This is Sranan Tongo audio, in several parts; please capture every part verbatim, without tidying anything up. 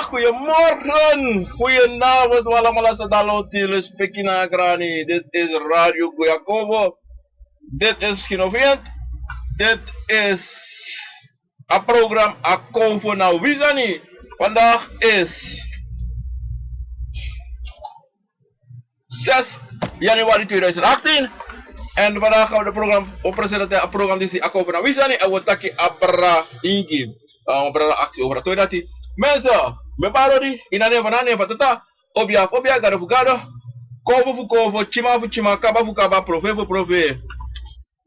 Goedemorgen, goedenavond, we allemaal als het al loopt hier, respecti na grani. Dit is Radio Goeie Kobo. Dit is Gino Vient. Dit is a program Akomfo na Wi Sani. Vandaag is zes januari tweeduizend achttien. En vandaag gaan we de program, we presenteren het programma die Akomfo na Wi Sani. En we taki abra ingi. Uh, we brada aksi over twee dati. Mensen, mi bari odi, in a nen fu na nen fu tata, obia fu obia, gado fu gado, konfo fu konfo, tyima fu tyima, kaba fu kaba, profe fu profe.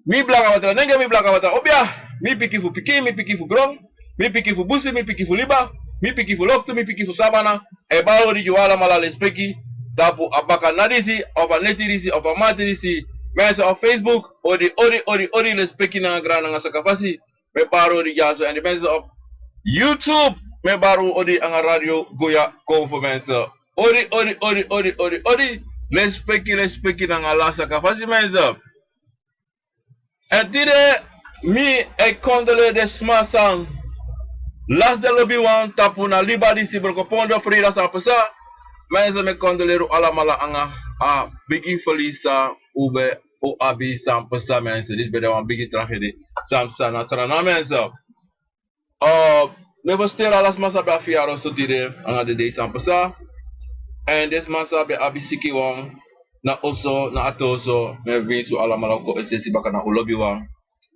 Mi blaka watra nenge, mi blaka watra obia, mi piki fu piki, mi piki fu gron, mi piki fu busi, mi piki fu liba, mi piki fu loktu, mi piki fu sabana. E bari odi gi un alamala, lespeki, tapu a baka na disi, of a neti disi, of a mati disi, mensen op Facebook, odi, odi, odi, odi, lespeki nanga grani nanga saka fasi. Mi e bari odi dyaso, en de mensen op YouTube, mi e bari odi nanga Radio Goeie Kobo, mensen. Odi, odi, odi, odi, odi, odi. Lespeki, lespeki nanga ala saka fasi, mensen. En tide mi e kondoleri den sma san lasi den lobiwan tapu na liba disi, brokopondo, freida san pasa. Mensen, mi e kondoleri un alamala nanga a bigi ferlies san un ben un abi san pasa, mensen. Disi ben de wan bigi tragedi san pasa na Sranan, mensen. Uh, mi e festeri ala sma san ben abi ferwari oso tide nanga den dei san pasa. En den sma san ben abi sikiwan na oso, na ati oso, mi e winsi un alamala un kon esesi baka na un lobiwan.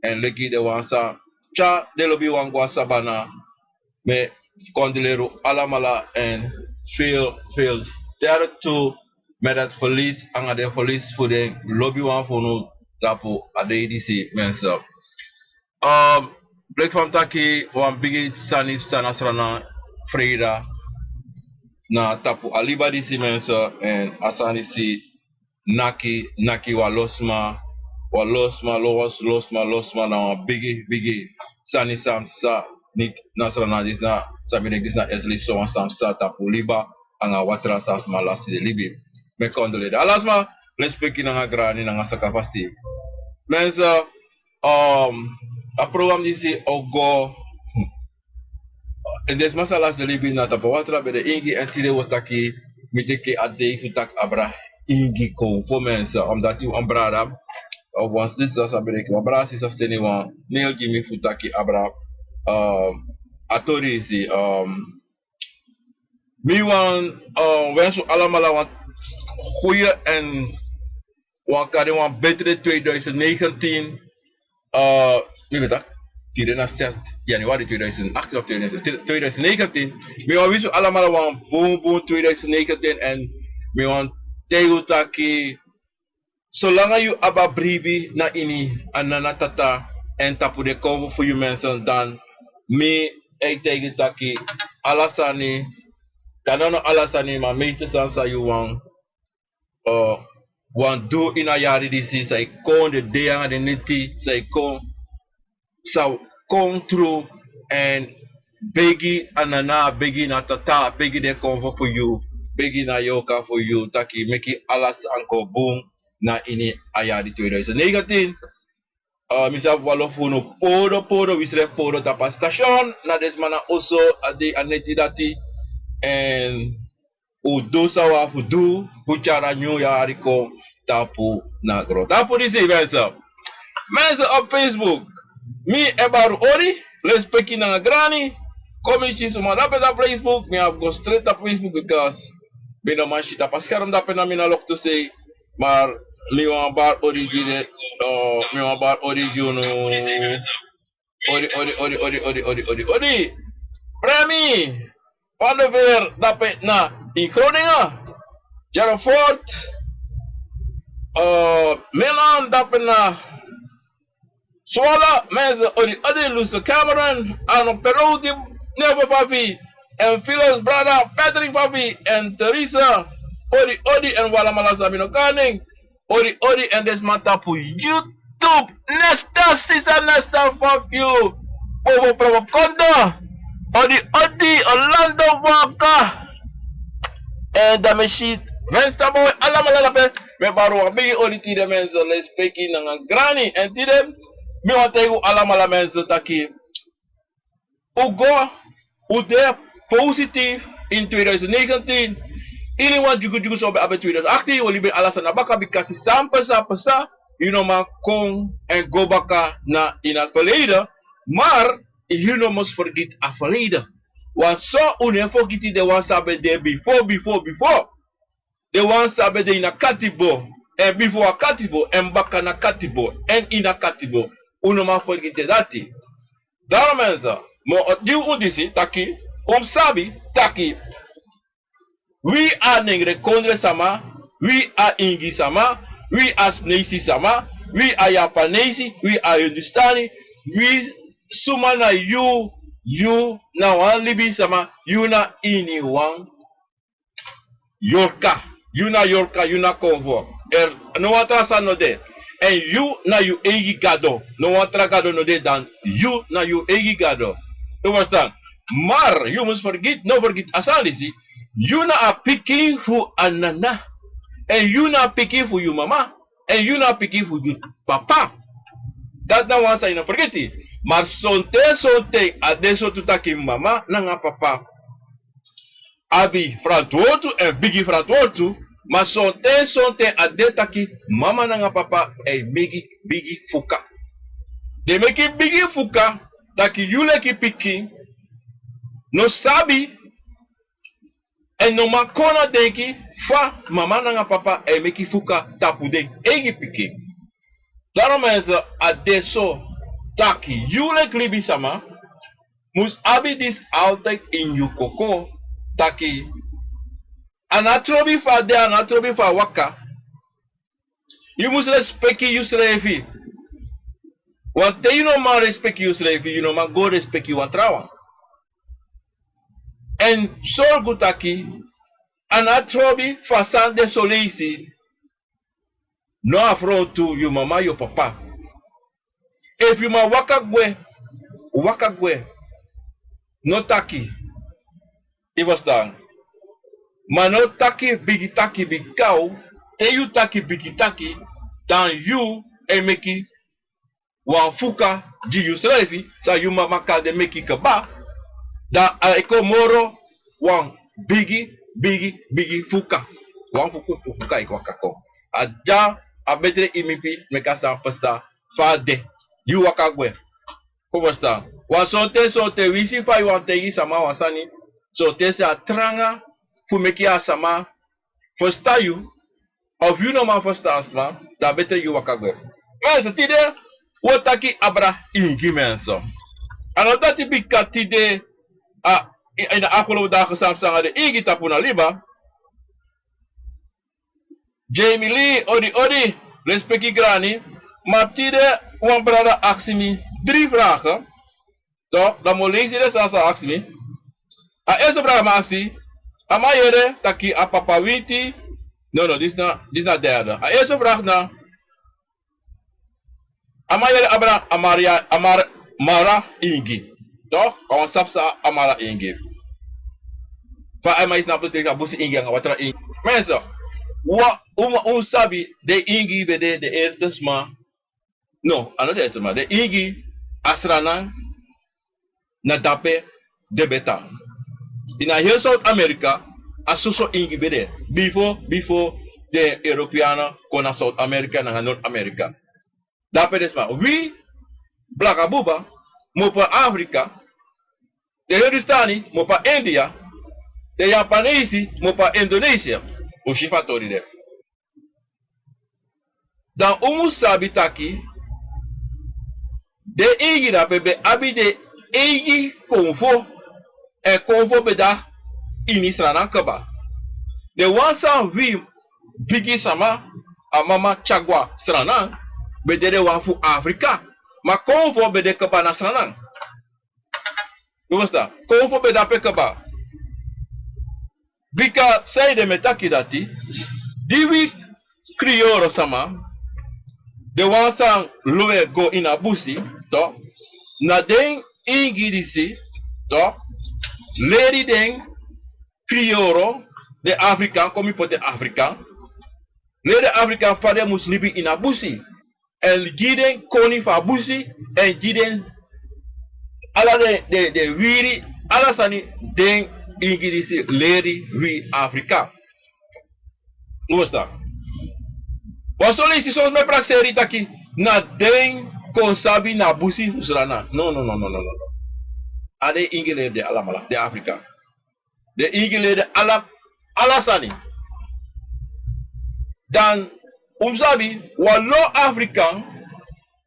En leki den wan san tyari den lobiwan go na sabana, mi e kondoleri un alamala, en veel, veel sterkte met dat verlies, nanga den verlies fu den lobiwan fu unu tapu a dei disi, mensen. Um, leki fa mi taki, wan bigi sani pasa na Sranan freida na tapu a liba disi, mensen, en a sani disi naki, naki wan lo sma, wan lo sma, lo, wan lo sma, lo sma, na wan bigi, bigi sani san pasa, niti na Sranan, disi na, san mi denki disi na esli sowan san pasa tapu liba nanga watra san sma lasi den libi. Mi e kondoleri ala sma, lespeki nanga grani nanga saka fasi. Mensen, um, a program disi o go. En den sma san lasi den libi na tapu a watra ben de ingi, en tide un o taki, mi teki a dei fu taki abra ingi konfo, mensen. Omdati wan brada, of wan sisa san ben de ingi, wan brada sisa seni wan mail gi mi fu taki abra, um, a tori disi, um, mi wani, uh, wensi un alamala wan goede en wan kari wan betere tweeduizend negentien. Uh, mi ben taki, tide na zes januari tweeduizend achttien of tweeduizend, tweeduizend negentien. Mi wani winsi un alamala wan bun bun tweeduizend negentien, en mi wani taigi un taki, solanga yu abi a bribi na ini a nana, tata, en tapu den konfo fu yu, mensen, dan mi e taigi taki ala sani, dan no, no ala sani, ma meeste sani san yu wani, uh, wani du ini a yari disi san e kon, den dei nanga den neti san e kon, san kon tru, en begi a nana, begi na tata, begi den konfo fu yu, begi na yorka fu yu, taki meki ala sani kon bun na ini a yari tweeduizend negentien. Uh, mi sabi wan lo fu unu podo, podo, wi srefi podo tapu a station, na den sma na oso a dei, a neti dati, en un du san un abi fu du fu tyari a nyun yari kon tapu na grontapu disi, mensen. Mensen op Facebook, mi e bari odi, lespeki nanga grani. Kon mi si suma dape na Facebook, mi abi go straight na Facebook, because mi no man si tapu a scherm dape, na mi na loktu sei. Maar mi wani bari odi gi den, uh, mi wani bari odi gi unu. Odi, odi, odi, odi, odi, odi, odi, odi. Premi, Van de Veer, dape na in Groningen. Jerofort, uh, Milan, dape na Zwolle, mensen, odi, odi, Luce Cameron, Arno Peroti, Nevo Fafi, en Phyllis brada, Patrick Fafi, en Theresa, odi, odi, en un alamala san mi no kari nen. Odi, odi, en den sma tapu YouTube. Nesta, sisa, Nesta Fafi. Bobo Probo Kondo. Odi, odi, Orlando Waka. En dan mi si Vensta Boy, alamala dape. Mi e bari wan bigi odi tide, mensen, lespeki nanga grani. En tide, mi wani taigi un alamala, mensen, taki un go, un de positief, In tweeduizend negentien, ini wan dyugudyugu san un ben abi in tweeduizend achttien, wi o liberi ala sani na baka, bika san pasa pasa, yu no man kon èn go baka na ini a verleden, maar yu no mus fergiti a verleden. Want so un no e fergiti den wan san ben de bifo, bifo, bifo. Den wan san ben de ini a katibo, èn bifo a katibo, èn baka na katibo, èn ini a katibo. Un no man fergiti dati. Daarom mensen, mi o gi unu disi taki, un mus sabi taki, wi a Nengre kondre sama, wi a Ingi sama, wi a Sneisi sama, wi a Yapanesi, wi a Hindustani, wi suma na yu, yu na wan libisama, yu na ini wan yorka. Yu na yorka, yu na konfo. Er no wan tra sani no de. Èn yu na yu eigi gado. No wan tra gado no de dan yu na yu eigi gado. Yu ferstan? Maar yu mus fergiti, no fergiti a sani disi. Yu na a pikin fu a nana. Èn yu na a pikin fu yu mama. Èn yu na a pikin fu yu papa. Dati na wan sani yu no fergiti. Maar sonten, sonten a de so tu taki mama nanga papa abi frantwortu èn bigi frantwortu, ma sonten sonten a de taki mama nanga papa e meki bigi fuka. Den meki bigi fuka taki yu leki pikin no sabi èn no man kon na denki fa mama nanga papa e meki fuka tapu den eigi pikin. Daarom mensen, a de so taki yu leki libisama mus abi disi altijd ini yu koko taki a no trobi fu a de, a no trobi fu a waka. Yu mus respeki yusrefi. Want te yu no man respeki yusrefi, yu no man go respeki wan trawan. Èn sorgu taki a no trobi fu a sani de soleisi. No afrontu yu mama, yu papa. Efu yu man waka gwe, waka gwe. No taki. Yu ferstan? Ma no taki bigi taki, bika te yu taki bigi taki, dan yu e meki wan fuka gi yusrefi, san yu mama kande meki kaba, dan a e kon moro wan bigi, bigi, bigi fuka. Wan fuku, fuka e kon waka kon. A dya a betre yu mus meki a sani pasa fa a de. Yu waka gwe. Yu ferstan? Wan sonten sonten winsi fa yu wani taigi sama wan sani, sonten san a tranga fu meki a sama ferstan yu, of yu no man ferstan a sma, dan a betre yu waka gwe. Mensen, tide wi o taki abra ingi, mensen. A no dati bika tide, a, ini a afgelopen dagen san psa nanga den ingi tapu na liba. Jamie Lee, odi odi, respeki grani. Ma tide wan brada aksi mi dri vragen. Toch, dan mi o leisi den sani san a aksi mi. A eerste vraag mi aksi, a man yere taki a papa winti. No, no, disi na, disi na derde. A eerste vraag na, a man yere abra a Maria, a Mar-, Mara ingi. Toch? A wani sabi san a Mara ingi. Fa a man e snapu te a busi ingi nanga wan tra ingi. Mensen, wi, un, un sabi den ingi ben de den eerste sma. No, a no den eerste sma. Den ingi, a Sranan, na dape den ben tan. Ini a heri South America, a soso ingi ben de. Bifo, bifo den Europeanen kon na South America nanga North America. Dape den sma. Wi blakabuba, mi opo na Afrika, den Hindustani, mi opo na India, den Yapanesi, mi opo na Indonesia. Un si fa a tori de. Dan un mus sabi taki den ingi dape ben abi den eigi konfo. Èn konfo ben de ini Sranan kaba. Den wan san wi bigi sama, a mama tyari go na Sranan, ben de den wan fu Afrika. Ma konfo ben de kaba na Sranan. Yu ferstan? Konfo ben de dape kaba. Bika sanede mi e taki dati, di wi kriyoro sama, den wan san lowe go ini a busi, toch, na den ingi disi, toch, leri den kriyoro, den Afrikan, kon mi poti Afrikan, leri den Afrikan fa den mus libi ini a busi. Èn gi den koni fu a busi, èn gi den ala den, den, den wiri, ala sani den Ingi disi leri wi Afrika. Un ferstan? Wan son leisi son mi e prakseri taki na den kon sabi na busi fu Sranan. No, no, no, no, no, no. A den Ingi leri den alamala, den Afrika. Den Ingi leri den ala, ala sani. Dan un sabi wan lo Afrikan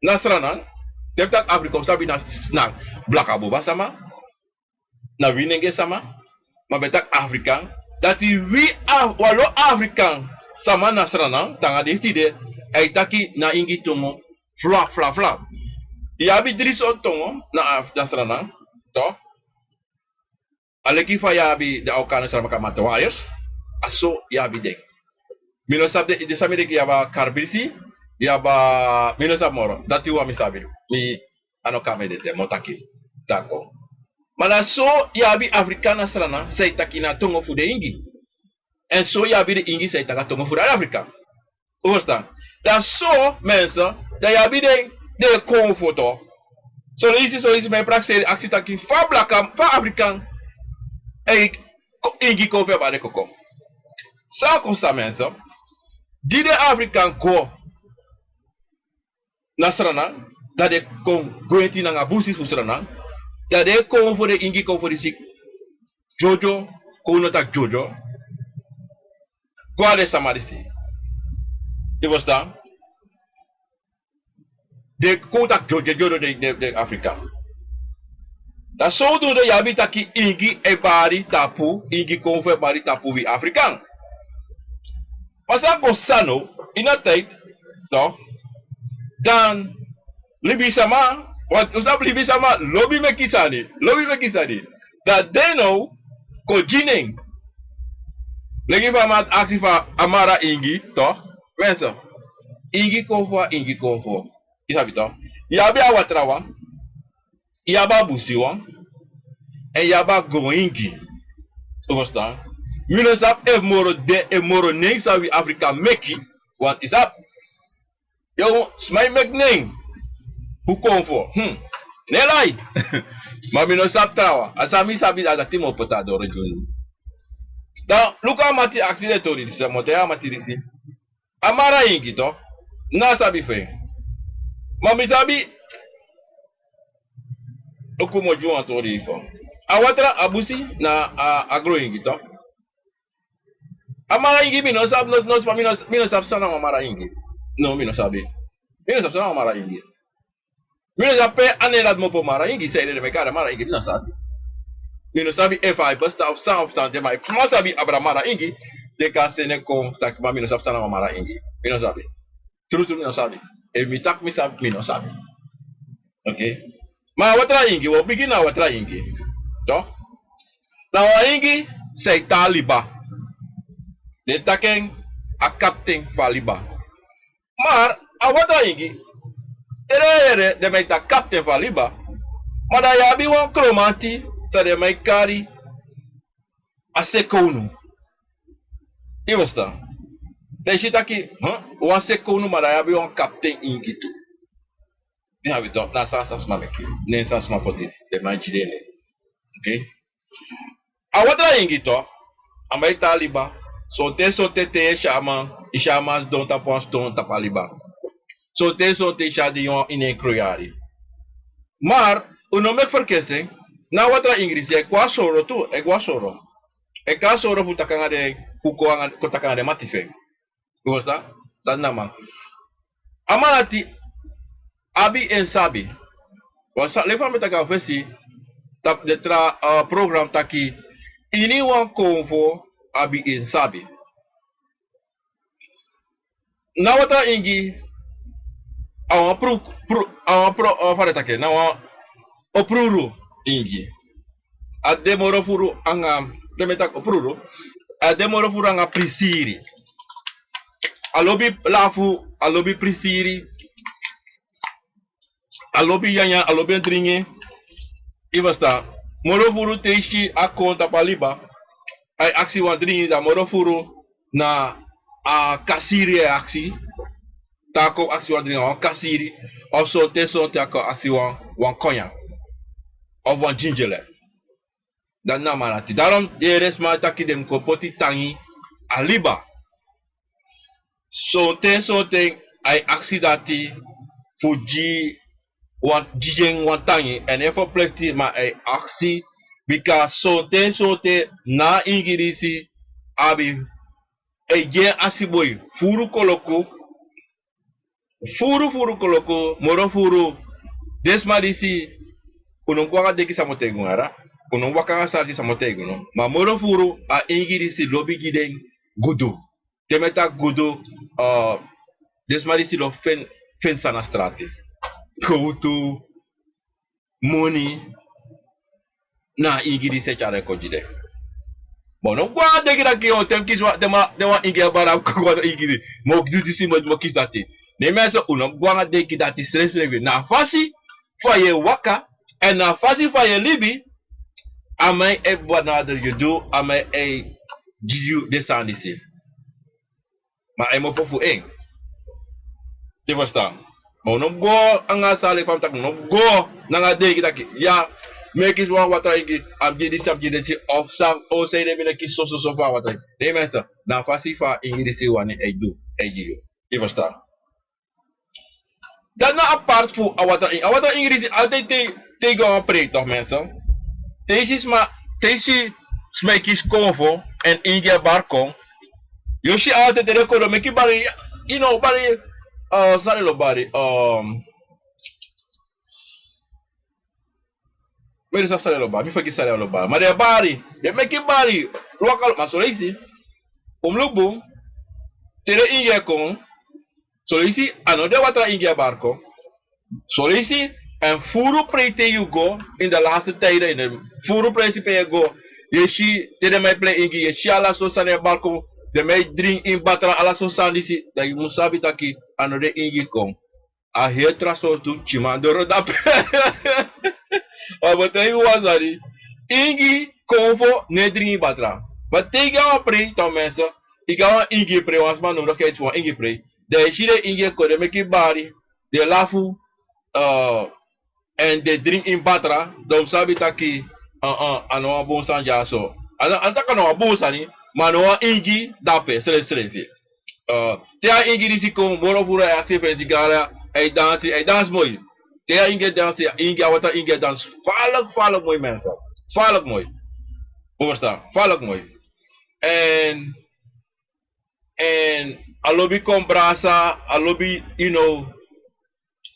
na Sranan. Den taki Afrika un sabi na, na blaka buba sama, na winenge sama, ma ben taki Afrikan. Dati wi a, wan lo Afrikan sama na Sranan, te nanga den tide, a e taki na Ingi tongo, fla, fla, fla. Yu abi dri sortu tongo na Af-, na Sranan, to. A leki fa yu abi den Aukana Sranan, Maka, Mata, Wayers, a so yu abi den. Mi no sabi den, den san mi denki yu abi a Karbisi, yu abi a, mi no sabi moro. Dati wan mi sabi. Mi a no kan mi de te mi o taki. Tako. Ma na so yu abi Afrika na Sranan san e taki na tongo fu den Ingi. Èn so yu abi den Ingi san e taki a tongo fu den Afrika. Un ferstan? Dan so, mensen, dan yu abi den, den konfo tu. Son leisi, son leisi mi e prakseri, aksi taki fa blaka, fa Afrikan, e, ko-, Ingi konfo e bari koko. San kon psa, mensen? Di den Afrikan go na Sranan, dan den kon gwenti nanga busi fu Sranan, dan den konfo, den Ingi konfo disi, dyodyo, kon no taki dyodyo, go na den sama disi. Yu ferstan? Den kon taki dyodyo, dyodyo den, den, den Afrika. Dan so un du den, yu abi taki Ingi e bari tapu, Ingi konfo e bari tapu wi Afrikan. Ma san kon psa now, ini a tijd, toch? Dan libisama, want un sabi libisama lobi meki sani, lobi meki sani. Dan den now kon gi nen. Leki fa a man aksi fa a Mara Ingi, toch? Mensen, Ingi konfo, Ingi konfo. Yu sabi toch? Yu abi a watrawan, yu abi a busiwan, èn yu abi a gron Ingi. Un ferstan? Mi no sabi efu moro de, efu moro nen san wi Afrika meki, want yu sabi, yu, sma e meki nen fu konfo. Hmm. No e lai. Ma mi no sabi trawan. A san mi sabi, a dati mi o poti na doro gi unu. Dan luku a mati aksi den tori disi, a moro te a mati disi. A Mara Ingi, toch? Mi no sabi fu en. Ma mi sabi, luku mi o gi wan tori fu a watra, a busi, na a, a gron Ingi, toch? A Mara Ingi, mi no sabi, no, no, mi no, mi no sabi san na wan Mara Ingi. No, mi no sabi. Mi no sabi san na wan Mara Ingi. Mi no sabi pe a nen dati komoto, Mara Ingi, sanede den e kari Mara Ingi, mi no sabi. Mi no sabi efu a e bestaan of san of san, ma efu mi sabi abra Mara Ingi, den kan seni kon taki, ma mi no sabi san na wan Mara Ingi. Mi no sabi. Trutru mi no sabi. Efu mi taki mi sabi, mi no sabi. Oké. Ma a watra Ingi, wi o bigin na a watra Ingi. Toch? Na wan Ingi san e tan na liba. Den e taki en a kapten fu a liba. Ma a watra Ingi, te den yere den man e taki kapten fu a liba, ma dan yu abi wan kromanti san den man e kari a sekownu. Yu e ferstan? Dan yu si taki, hm, wan sekownu, ma dan yu abi wan kapten Ingi tu. Yu sabi toch, na san, san sma meki, nen san sma poti, den man e gi den nen. Oké? A watra Ingi toch, a man e tan na liba. Sonten, sonten te yu e si a man, yu si a man sidon tapu wan ston tapu a liba. Sonten, sonten yu si a de ini en kroyari. Ma un no meki ferkesi, na a watra Ingi disi e kon na soro tu, e kon na soro. E kon na soro fu taki nanga den, fu kon nanga, kon taki nanga den mati fu en. Yu e ferstan? Dati na a man. A man dati abi en sabi. Wan sa, leki fa mi taki a fesi, tapu den tra, eh, program taki, iniwan konfo abi en sabi. Na a watra Ingi, a wan pru, pru, a wan pru, eh, fa den e taki, na wan opruru Ingi. A de moro furu anga, te mi e taki opruru, a de moro furu anga prisiri. A lobi lafu, a lobi prisiri, a lobi nyanyan, a lobi en dringi. Yu e ferstan? Moro furu te yu si a kon tapu a liba, a e aksi wan dringi, dan moro furu na a kasiri a e aksi. Te a kon aksi wan dringi, wan kasiri, of sonten, sonten a kon aksi wan, wan konyan, of wan djindjele. Dan na man dati. Daarom yere sma e taki den kon poti tangi a liba. Sonten sonten a e aksi dati fu gi wan, gi en wan tangi. Èn efu a plekti ma a e aksi, bika sonten sonten na a ingi disi abi e gi en asiboi furu koloku, furu furu koloku, moro furu. Den sma disi, un no mus go anga denki san mi o taigi un, ara. Un no mus waka anga san disi san mi o taigi un, no. Ma moro furu, a ingi disi lobi gi den gudu. Te mi e taki gudu, eh, den sma disi lobi feni, feni sani na strati. Kowtu, moni, na a ingi disi e tyari en kon gi den. Ma un no mus go anga denki taki, yo, te mi kisi wan, te mi, te wan ingi e bari, a kon go a ingi disi. Mi o du disi, mi o, mi o kisi dati. Ne mi e sori un, no mus go anga denki dati srefsrefi. Na a fasi fa yu e waka, èn na a fasi fa yu e libi, a man e benader yu, du a man e gi yu den sani disi. Ma a e mopo fu en. Yu e ferstan? Ma un no mus go anga san leki fa mi taki, un no mus go nanga denki taki, ya, mi e kisi wan watra ingi, a mus gi disi, a mus gi disi, of san, o, san ede mi no e kisi sososo fu a watra ingi. Ne mi e sori, na a fasi fa a ingi disi wani e du, e gi yu. Yu e ferstan? Dati na a parti fu a watra ingi. A watra ingi disi altijd te, te yu go a wan prei, toch, mensen? Te yu si sma, te yu si sma e kisi konfo èn ingi e bari kon. Yu o si altijd te den kon, den o meki bari, yu no, bari, eh, san den o bari, ehm, mi no sabi san den o bari, mi fergiti san den o bari. Ma den e bari, den meki bari, luku, ma son leisi, un mus luku bun, te den ingi e kon, son leisi a no de watra ingi e bari kon. Son leisi, èn furu prei te yu go, in de laatste tijden, in de furu prei pe yu e go, yu e si, te den man e prei ingi, yu e si ala sortu sani e bari kon, den man e dringi ini batra, ala sortu sani disi, dan yu mus sabi taki a no de ingi kon. A heri tra sortu tyiman doro drape. Ma mi o taigi yu wan sani, ingi, konfo no e dringi batra. Ma te yu go a wan prei, toch, mensen, yu go a wan ingi prei, wan sma nodigheid fu wan ingi prei, dan yu e si den ingi e kon, den meki bari, den lafu, eh, èn den dringi ini batra, dan un mus sabi taki, eh, eh, a no wan bun sani dyaso. A no, a no taki a no wan bun sani, ma a no wan ingi drape srefsrefi. Eh, te a ingi disi kon, moro furu, a e aksi fu en sigara, a e dansi, a e dansi moi. Te a ingi e dansi, a ingi, a watra ingi e dansi. Gevaarlijk, gevaarlijk moi, mensen. Gevaarlijk moi. Un e ferstan? Gevaarlijk moi. Èn, èn a lobi kon brasa, a lobi, you know,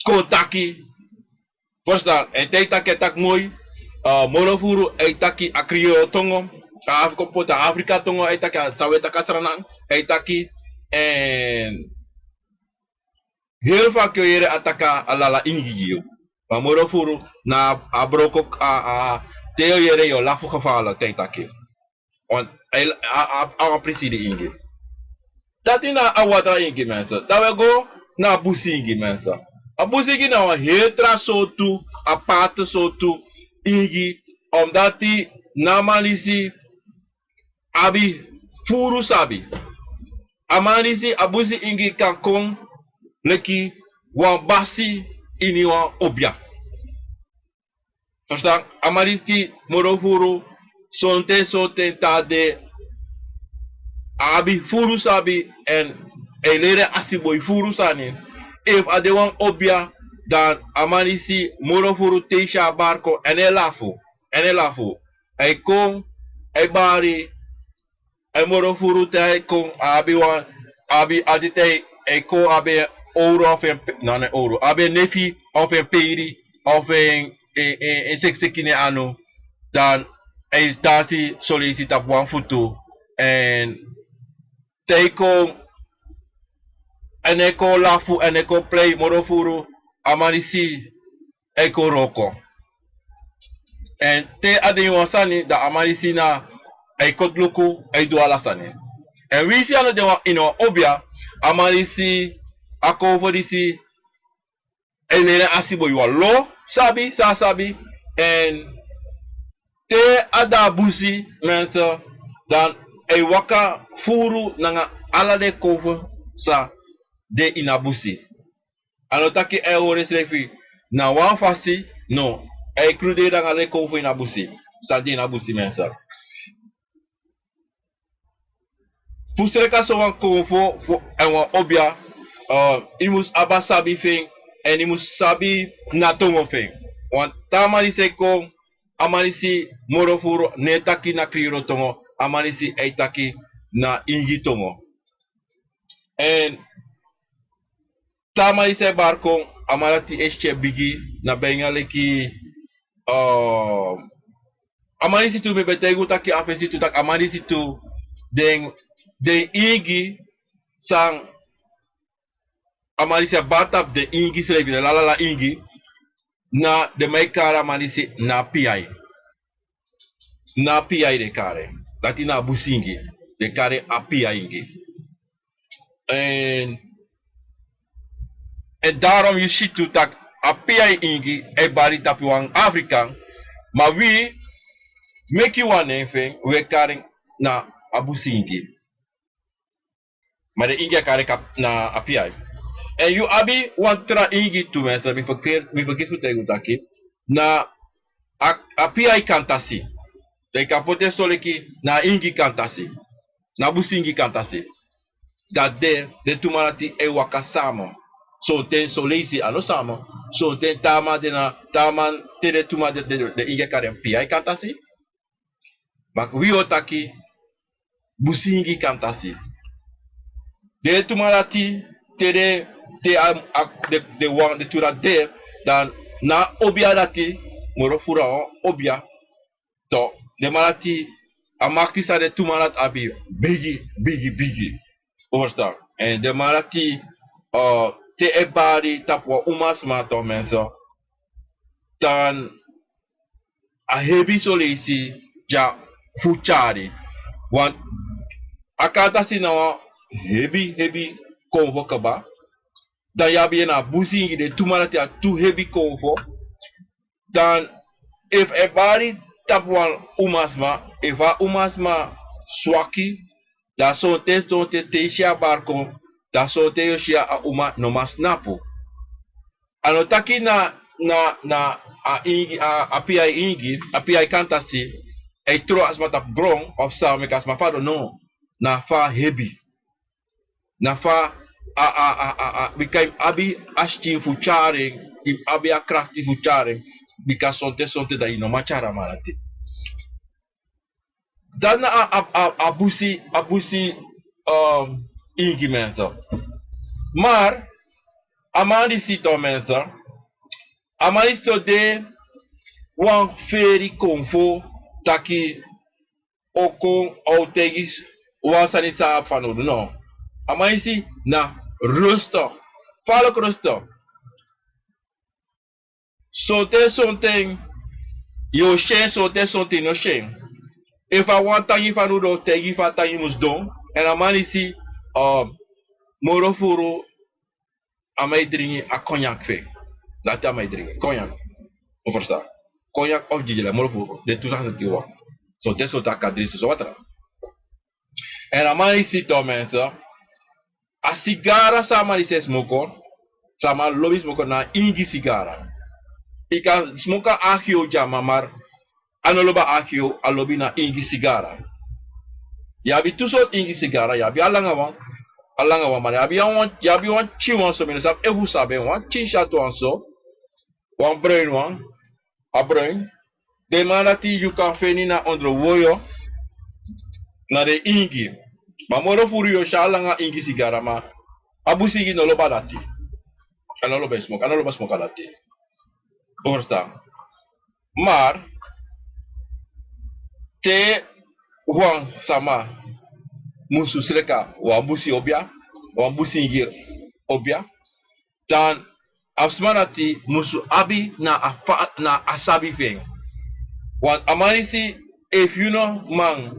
kon taki. Ferstan? Èn te a e taki, a e taki moi, eh, moro furu, a e taki a kriyoro tongo, a Afrika, poti a Afrika tongo, a e taki, a san wi e taki a Sranan, a e taki, èn heri faki yu o yere a taki a lala ingi gi yu. Ma moro furu na a broko, a, a, te yu o yere yu o lafu gevaarlijk te a e taki. Want a, a, a, a wan prisiri ingi. Dati na a watra ingi, mensen. Dan wi e go na a busi ingi, mensen. A busi ingi na wan heri tra sortu, aparte sortu ingi, omdat na a man disi abi furu sabi. A man disi, a busi ingi kan kon leki wan basi ini wan obia. Ferstan? A man disi, moro furu, sonten, sonten te a de, a abi furu sabi èn a e leri en asiboi furu sani. Efu a de wan obia, dan a man disi, moro furu, te yu si a bari kon, a no e lafu, a no e lafu. A e kon, a e bari, a e moro furu, te a e kon, a abi wan, a abi, a de te a e kon, a abi en owru of en pe-, no, no owru, a abi en nefi of en peri of en, en, en, en sekiseki na en anu, dan a e dansi son leisi tapu wan futu. Èn te a e kon, a no e kon lafu, a no e kon prei, moro furu, a man disi, a e kon wroko. Èn te a de ini wan sani, dan a man disi na, a e koti luku, a e du ala sani. Èn winsi a no de wan, ini wan obia, a man disi, a konfo disi, a e leri en asiboi wan lo sabi san a sabi. Èn te a de a busi, mensen, dan a e waka furu nanga ala den konfo san de ini a busi. A no taki a e hori ensrefi na wan fasi, no. A e kruderi nanga den konfo ini a busi. San de ini a busi mensa. Fu sreka so wan konfo fu, èn wan obia, eh, yu mus abi a sabi fu en, èn yu mus sabi na tongo fu en. Wan taa man disi e kon, a man disi moro furu no e taki na kliyro tongo, a man disi e taki na ingi tongo. Èn taa man disi e bari kon, a man dati e si tyari bigi, na ben yu a leki, eh, a man disi tu, mi ben taigi un taki a fesi tu, taki a man disi tu, den, den ingi san a man disi e bari tapu den ingi srefi, den lalala ingi, na den man e kari a man disi na a piai. Na a piai den e kari en. Dati na a busi ingi. Den e kari en a piai ingi. Èn, èn daarom yu si tu taki a piai ingi e bari tapu wan Afrikan, ma wi meki wan nen fu en, wi e kari en na a busi ingi. Ma den ingi e kari en na a piai. Èn yu abi wan tra ingi tu, mensen, mi fergiti, mi fergiti fu taigi un taki, na a, a piai kantasi. Den kan poti en so leki na a ingi kantasi. Na a busi ingi kantasi. Dati de, den tu man dati e waka sama. Sonten, son leisi a no sama. Sonten taa man de na, taa man, te den tu man de, den, den ingi e kari en piai kantasi. Ma wi o taki busi ingi kantasi. Den tu man dati, te den, te a, a, den, den wan, den tu dati de, dan na a obia dati, moro furu a wan obia. So, den man dati, a makti san den tu man dati abi, bigi, bigi, bigi. Un ferstan? Èn den man dati, eh, te e bari tapu wan umasma, toch, mensen, dan a hebi son leisi dya fu tyari. Want a kantasi na wan hebi, hebi konfo kaba. Dan yu abi en na a busi ingi, den tu man dati a tu hebi konfo. Dan efu e bari tapu wan umasma, efu a umasma swaki, dan sonten, sonten te yu si a bari kon, dan sonten yu o si a uma no man snapu. A no taki na, na, na a ingi, a, a piai ingi, a piai kantasi, e tron a sma tapu gron, of san meki a sma fadon, no. Na fa a hebi. Na fa a, a, a, a, a, bika yu mus abi a skin fu tyari en, yu mus abi a krakti fu tyari en, bika sonten, sonten dan yu no man tyari a man dati. Dati na a, a, a, a busi, a busi, um, ingi, mensen. Maar a man disi tu, mensen, a man disi tu de wan feri konfo taki o kon, a o taigi wan sani san a abi fanowdu, no. A man disi na rustig. Fa a leki rustig? Sonten, sonten yu o si en, sonten, sonten yu no si en. Efu a wan tangi fanowdu, a o taigi yu fa a tangi mus don. Èn a man disi, um, moro furu a man e dringi a konyak fu en. Dati a man e dringi, konyak. Un ferstan? Konyak of dyedye, moro furu den tu sani dati wan. Sonten, sonten a kan dringi soso watra. Èn a man disi tu, mensen, a sigara san a man disi e smoko, san a man lobi smoko, na ingi sigara. Yu kan smoko a agio dya, maar a no lobi a agio, a lobi na ingi sigara. Yu abi tu sortu ingi sigara, yu abi a langa wan, a langa wan, maar yu abi wan, yu abi wan pikin wan so, mi no sabi efu un sabi en, wan pikin syatu wan so, wan bruin wan, a bruin. Den man dati yu kan feni na ondro woyo, na den ingi. Ma moro furu yu o si a langa ingi sigara, ma a busi ingi no lobi dati. A no lobi smoko, a no lobi smoko dati. Un ferstan? Maar te wan sama musu sreka wan busi obia, wan busi ingi obia, dan a sma dati musu abi na a fa, na a sabi fu en. Want a man disi, efu yu no man,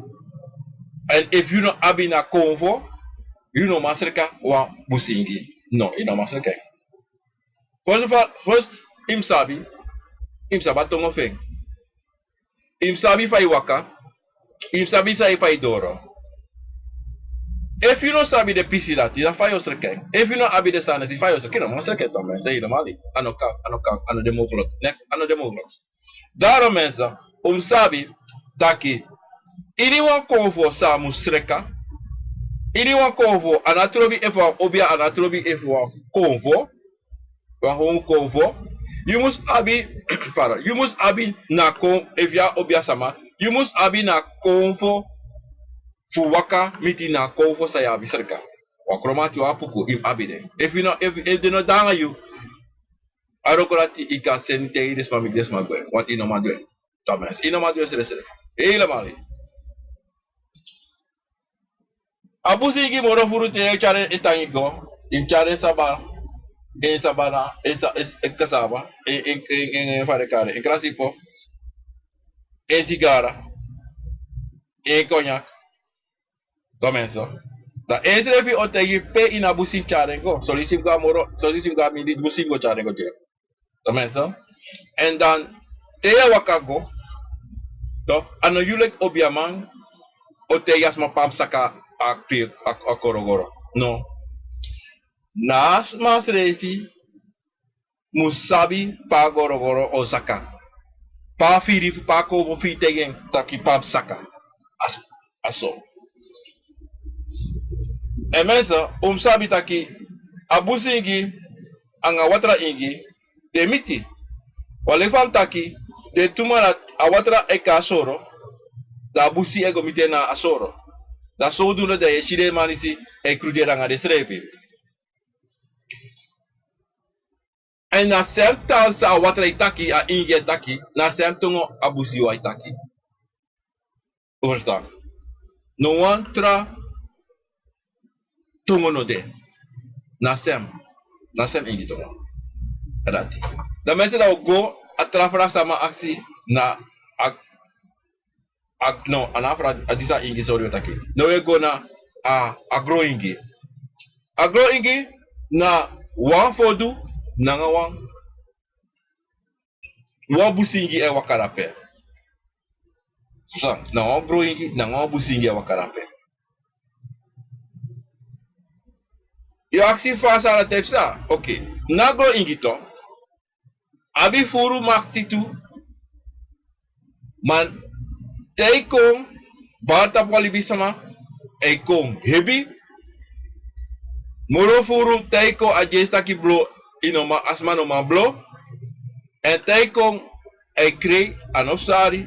èn efu yu no abi na konfo, yu no man sreka wan busi ingi. No, yu no man sreka en. First of all, first, yu mus sabi, yu mus sabi a tongo fu en. Yu mus sabi fa yu waka, yu mus sabi san yu, fa yu doro. Efu yu no sabi den pisi dati, dan fa yu o sreka en? Efu yu no abi den sani dati, fa yu o sreka en? Yu no man sreka en, toch, mensen, yu no man, a no kan, a no kan, a no de mogelijk. Next, a no de mogelijk. Daarom, mensen, Un mus sabi taki iniwan konfo san a mus sreka, iniwan konfo a no a trobi efu wan obia, a no a trobi efu wan konfo, wan hon konfo. Yu mus abi pardon, yu mus abi na kon efu yu a obia sama, yu mus abi na konfo fu waka miti na konfo san yu abi sreka. Wan kromati wan apuku yu mus abi den efu yu no efu den no de nanga yu. A roko dati yu kan seni te yu den sma meki den sma gwe. Wanti yu no man du en. Tames yu no man du en srefsrefi. Helemal. A busi ingi moro furu te yu e tyari en e tangi go, yu mus tyari en saba, en sabana, en kasaba, en fadekare, en krasipo, en sigara, en konyak. Tames. Dan ensrefi o taigi pe ini a busi mus tyari en go. Solisi mus go a moro solisi mus go a mindri busi mus go tyari en go gi en. Tames. Èn dan te yu e waka go, a no yu leki obiaman o taigi a sma pe a mus saka a pe a korogoro. No. Na a sma srefi mus sabi pe a gorogoro o saka, pe a firi fu pe a kowbo firi taigi en taki pe a mus saka. A so. Èn mense, un mus sabi taki a busi ingi anga watra ingi den miti. Wan leki fa mi taki, den tu man dati a watra e kon a soro, dan a busi e go miti en na a soro. Dan sowdude dan yu e si den man disi e kruderi anga densrefi. Èn na sem taal san a watra e taki, a ingi e taki, na sem tongo a busi wan e taki. Un ferstan? No wan tra tongo no de. Na sem, na sem ingi tongo. A dati. Dan mense dan un go a tra fraga san a man aksi na a a no a na a fraga a disi a ingi sori un e taki. Dan un e go na a gron ingi. A gron ingi na wan fodu nanga wan wan busi ingi e waka dape. Fusa na wan gron ingi nanga wan busi ingi e waka dape. Yu aksi fa a sara te psa? Oke. Na gron ingi to abi furu makti tu. Man te yu kon bari tapu wan libisma, èn yu kon hebi. Moro furu te yu kon a dyesi taki blo, yu no man a sma no man blo. Èn te yu kon a e krei, a no fu sari.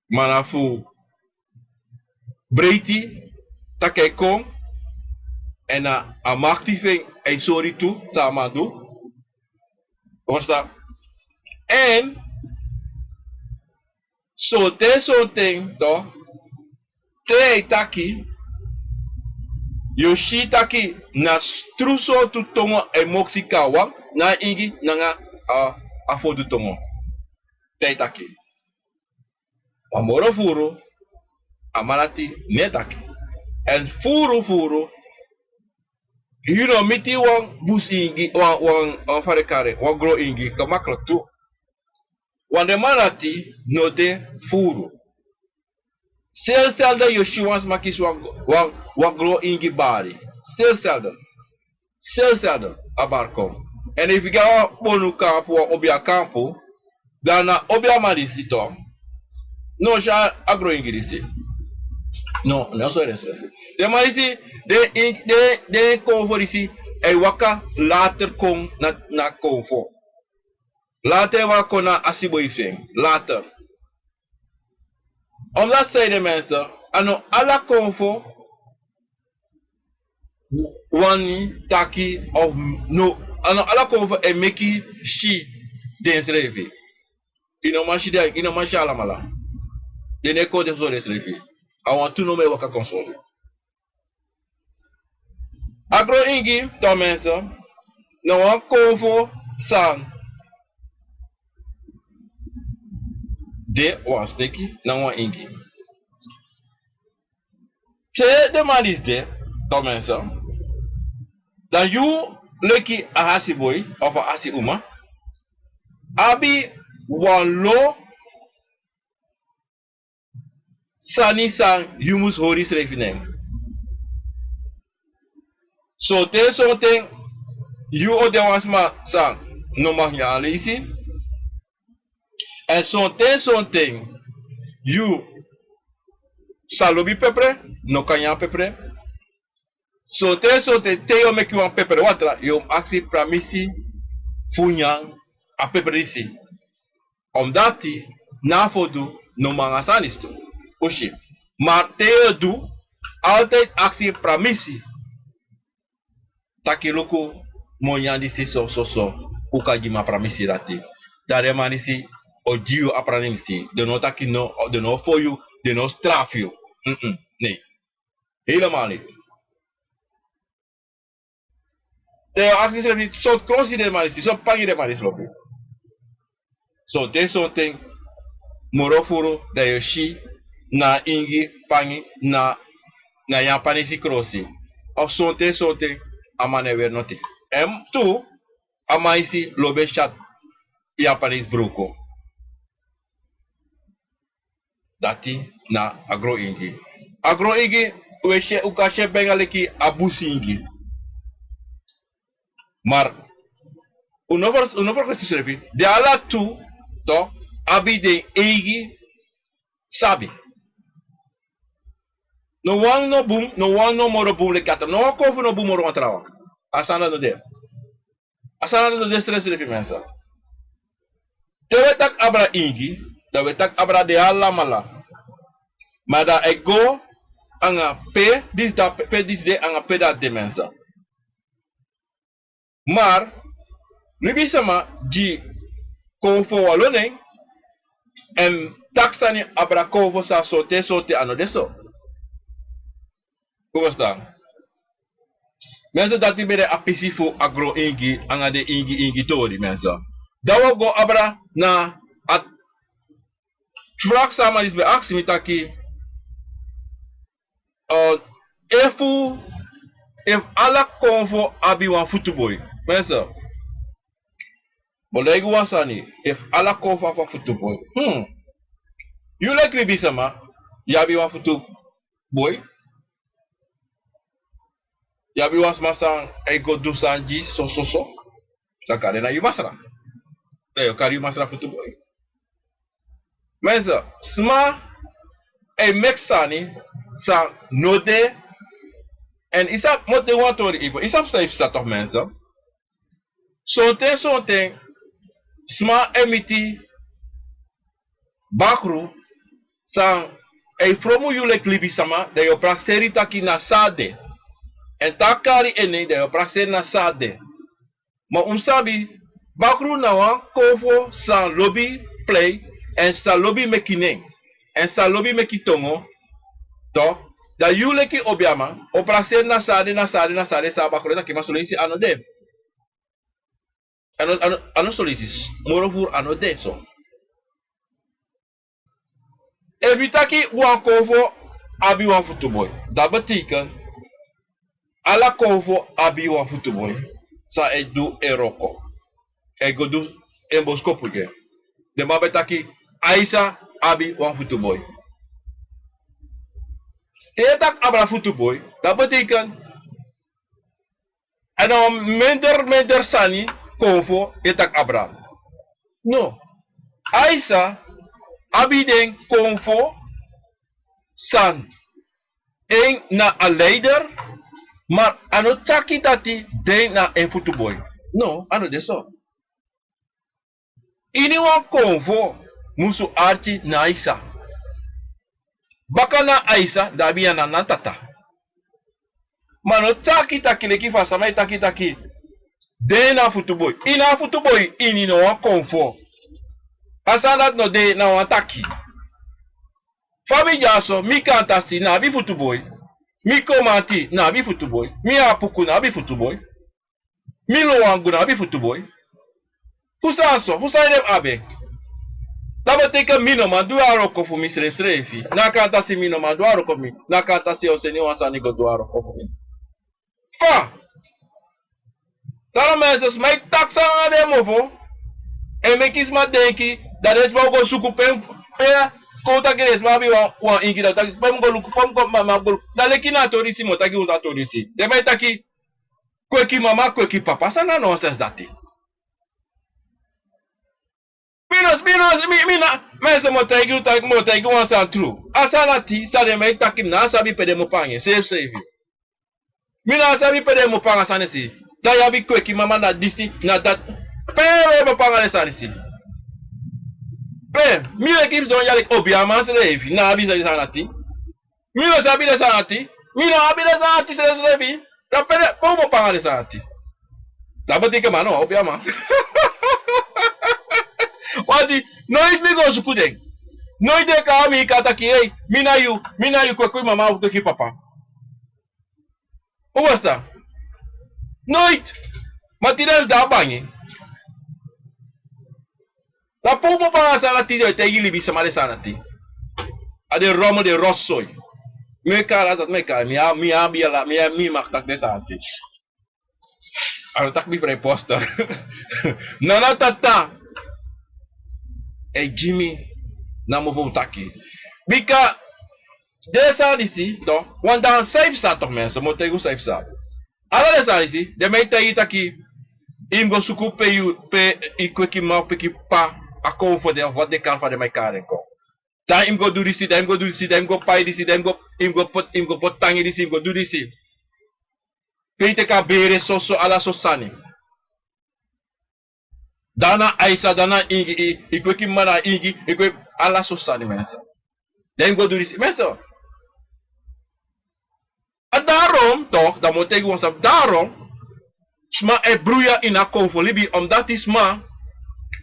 Ma na fu breiti taki a e kon. Èn na a makti fu en a e sori tu san a man du. Èn sonten sonten to te a e taki yu o si taki na tru sortu tongo a e moksi kon a wan na a ingi nanga a fodu tongo. Te a e taki ma moro furu a man dati no e taki. Èn furu furu yu no miti wan busi ingi wan wan wan fadekare wan gron ingi gemaklik tu. Wan den man dati no de furu. Selselde yu o si wan sma kisi wan wan gron ingi bari. Selselde selselde a bari kon. Èn efu yu gi a wan bonu kampu wan obia kampu, dan na obia man disi to no o si a gron ingi disi. No no o sori densrefi. Den man disi den ingi den den konfo disi a e waka later kon na na konfo. Later e waka kon na asiboi fu en later. Omdati san yu de mense, a no ala konfo wani taki of no, a no ala konfo e meki si densrefi. Yu no man si den yu no man si alamala. Den no e kon den sori densrefi. A wantu no man e waka kon sori. A gron ingi tan mense na wan konfo san de wan steki na wan ingi. Te den man disi de tan mense, dan yu leki a hasiboi of a hasi uma abi wan lo sani san yu mus hori srefi na en. Sonten sonten yu o de wan sma san no man nyan leisi. Èn sonten sonten yu sa lobi pepre, no kan nyan pepre. Sonten sonten te yu o meki wan pepre watra, yu o mu aksi pramisi fu nyan a pepre disi. Omdati na a fu o du no man a sani disi tu. Un si. Ma te yu o du, altijd aksi pramisi. Taki luku, mi o nyan disi so so so, un kan gi mi a pramisi dati. Dan den man disi o gi yu a pramisi. Den no o taki no, den no o fon yu, den no o strafu yu. Mm-mm, nee. Helemaal niet. Dan yu o aksi yusrefi sortu krosi den man disi, sortu pangi den man disi lobi. Sonten sonten moro furu dan yu o si na ingi pangi na, na Yapanesi krosi. Of sonten sonten a man no e weri noti. Èn tu a man disi lobi e si a Yapanesi bruku. Dati na a gron ingi. A gron ingi, un e si, un kan si en benga leki a busi ingi. Maar un no ver, un no vergis yusrefi. Den ala tu, toch, abi den eigi sabi. No wan no bun, no wan no moro bun leki a tra. No wan konfo no bun moro wan trawan. A sani dati no de. A sani dati no de srefsrefi, mensen. Te un e taki abra ingi, dan un e taki abra den alamala. Ma dan a e go anga pe disi de, pe disi de anga pe dati de, mensen. Maar libisama gi konfo wan lo nen, èn taki sani abra konfo san sonten sonten a no de so. Un verstaan? Mensen, dati ben de a pisi fu a gron ingi anga den ingi ingi tori, mensen. Dan un o go abra na a vraag san a man disi ben aksi mi taki, eh, efu, efu ala konfo abi wan futuboi. Mensen, mi o legi wan sani, efu ala konfo abi wan futuboi. Hmm. Yu leki libisama, yu abi wan futuboi. Yu abi wan sma san e go du sani gi so so so. San kari na yu masra. Dan yu o kari yu masra futuboi. Mensen, sma e meki sani san no de. Èn yu sabi, mi o teki wan tori even. Yu sabi san yu psa toch, mensen? Sonten sonten sma e miti bakru san e fromu yu leki libisama, dan yu o prakseri taki na san a de. Èn te a kari en nen, dan yu o prakseri na san a de. Ma un sabi, bakru na wan konfo san lobi plei, èn san lobi meki nen, èn san lobi meki tongo. Toch, dan yu leki obiaman o prakseri na san a de, na san a de, na san a de, san a bakru e taki, ma son leisi a no de. A no, a no, a no so leisi, moro furu a no de so. Efu yu taki wan konfo abi wan futuboi, dati betekent ala konfo abi wan futuboi san e du en wroko, e go du en boskopu gi en. Den man ben taki Aisa abi wan futuboi. Te yu e taki abra futuboi, dati betekent a no wan minder minder sani konfo yu e taki abra. No. Aisa abi den konfo san en na a leider, ma a no taki dati den na en futuboi. No, a no de so. Ini wan konfo musu arki na Aisa. Baka na Aisa, dan abi yu a nana tata. Ma a no taki taki leki fa sama e taki taki den na futuboi. Yu na futuboi ini no wan konfo. A sani dati no de, na wan taki. Fa mi dyaso, mi kantasi na abi futuboi. Mi komanti na abi futuboi. Mi apuku na abi futuboi. Mi lowangu na abi futuboi. Fu san so, fu san ede fu abi en? Dati betekent mi no man du a wroko fu mi srefsrefi. Na kantasi mi no man du a wroko fu mi. Na kantasi yu o seni wan sani go du a wroko fu mi. Fa? Daarom mensen, sma e taki sani na den mofo, e meki sma denki, dan den sma o go suku pe, pe, kon taki den sma abi wan, wan ingi, dan taki, pe mi go luku, pe mi go, ma, ma go luku. Dan leki na a tori disi mi o taki unu a tori disi. Den man e taki, kweki mama, kweki papa, san na nonsens dati. Mi no, mi no, mi, mi na, mensen, mi o taigi yu, taki, mi o taigi wan sani tru. A sani dati, san den man e taki, mi ná sabi pe den mu panga en, seefi seefi. Mi ná sabi pe den mu panga a sani disi. Dan yu abi kweki mama na disi, na dati. Pe wi mu panga den sani disi? Pe, mi leki mi sidon ya leki obiaman srefi, ná abi den sani dati. Mi no sabi den sani dati. Mi no abi den sani dati srefi srefi. Dan pe den, pe un mu panga den sani dati? Dan mi o teki man, no, obiaman. Wati, noiti mi go suku den. Noiti den kon na mi kon taki, ei, mi na yu, mi na yu kweki mama, kweki papa. Un e ferstan? Noiti. Ma tide den sidon a bangi. Dan pe un mu panga a sani dati, den e taigi libisma den sani dati. A den rommel, den rotzooi. Mi e kari a dati, mi e kari, mi a, mi abi ala, mi a, mi mag taki den sani dati. A no taki mi vrijpostig. Nana tata. E gi mi namo fu taki. Bika den sani disi, toch, want dan san yu psa, toch, mensen, mi o taigi un san yu psa. Ala den sani disi, den man e taigi yu taki, yu mu go suku pe yu, pe yu kweki mama, kweki papa, a konfo de, of wati den kari fa den man e kari en kon. Dan yu mu go du disi, dan yu mu go du disi, dan yu mu go pai disi, dan yu mu go, yu mu go poti, yu mu go poti tangi disi, yu mu go du disi. Pe yu teki a bere, soso, ala so sani. Dan na aisa, dan na ingi, yu, yu kweki mama na ingi, yu kweki ala so sani, mensen. Dan yu mu go du disi, mensen. A daarom, toch, dan mi o taigi wan sani. Daarom, sma e bruya ini a konfo libi, omdat sma,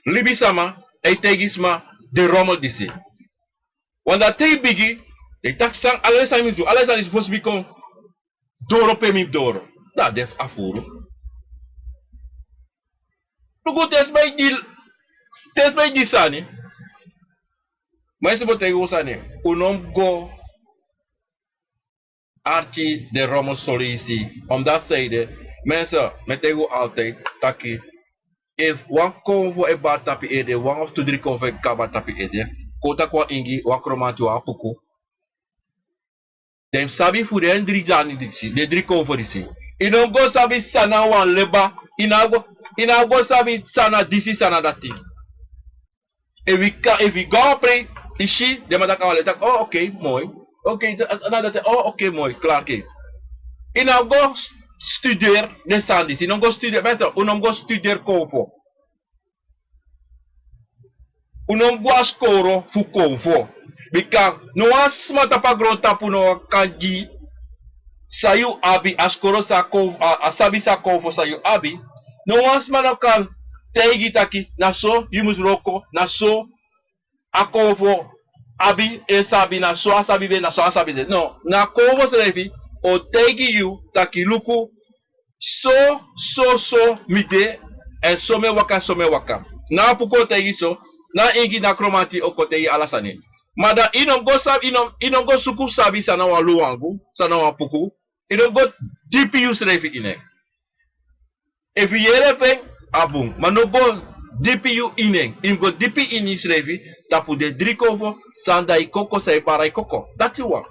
libisma, e taigi sma den rommel disi. Want dan te yu bigi, den e taki san, ala den sani mi musu du, ala den sani disi fosi mi kon doro pe mi doro. Dan a de fu a furu. Luku, te sma e gi, te sma e gi sani. Ma yu si, mi o taigi un sani. Un no mu go arki den rommel solusi. Omdat sanede, mensen, mi e taigi un altijd taki, efu wan konfo e bari tapu ede, wan of tu dri konfo e kon bari tapu ede, kon taki wan ingi, wan kromanti, wan apuku, den sabi fu den dri sani disi, den dri konfo disi. Yu no mu go sabi san na wan leba, yu no go, yu no go sabi san na disi, san na dati. Efu yu kan, efu yu go a prei, yu si, den man taki a wan leba, taki, oh, oké, moi. Oké, na dati, oh, oké, moi, klaar, kees. Yu no go s-, studeri den sani disi, yu no go studeri, mensen, un no mu go studeri konfo. Un no mu go a skoro fu konfo. Bika no wan sma tapu a grontapu no kan gi san yu abi, a skoro san kon-, a, a sabi san konfo san yu abi. No wan sma no kan taigi taki, na so yu mus wroko, na so a konfo abi, e sabi, na so a sabi de, na so a sabi de. No, na konfo srefi o taigi yu taki, luku, so, so, so mi de, èn so mi e waka, so mi e waka. Na apuku o taigi so, na ingi, na kromanti o kon taigi ala sani. Ma dan yu no mu go sabi, yu no, yu no mu go suku sabi san na wan luwangu, san na wan apuku, yu no mu go dipi yusrefi ini en. Efu yu yere fu en, a bun. Ma no go dipi yu ini en. Yu mu go dipi ini yusrefi, tapu den dri konfo, san da yu koko, san e bari yu koko. Dati wan.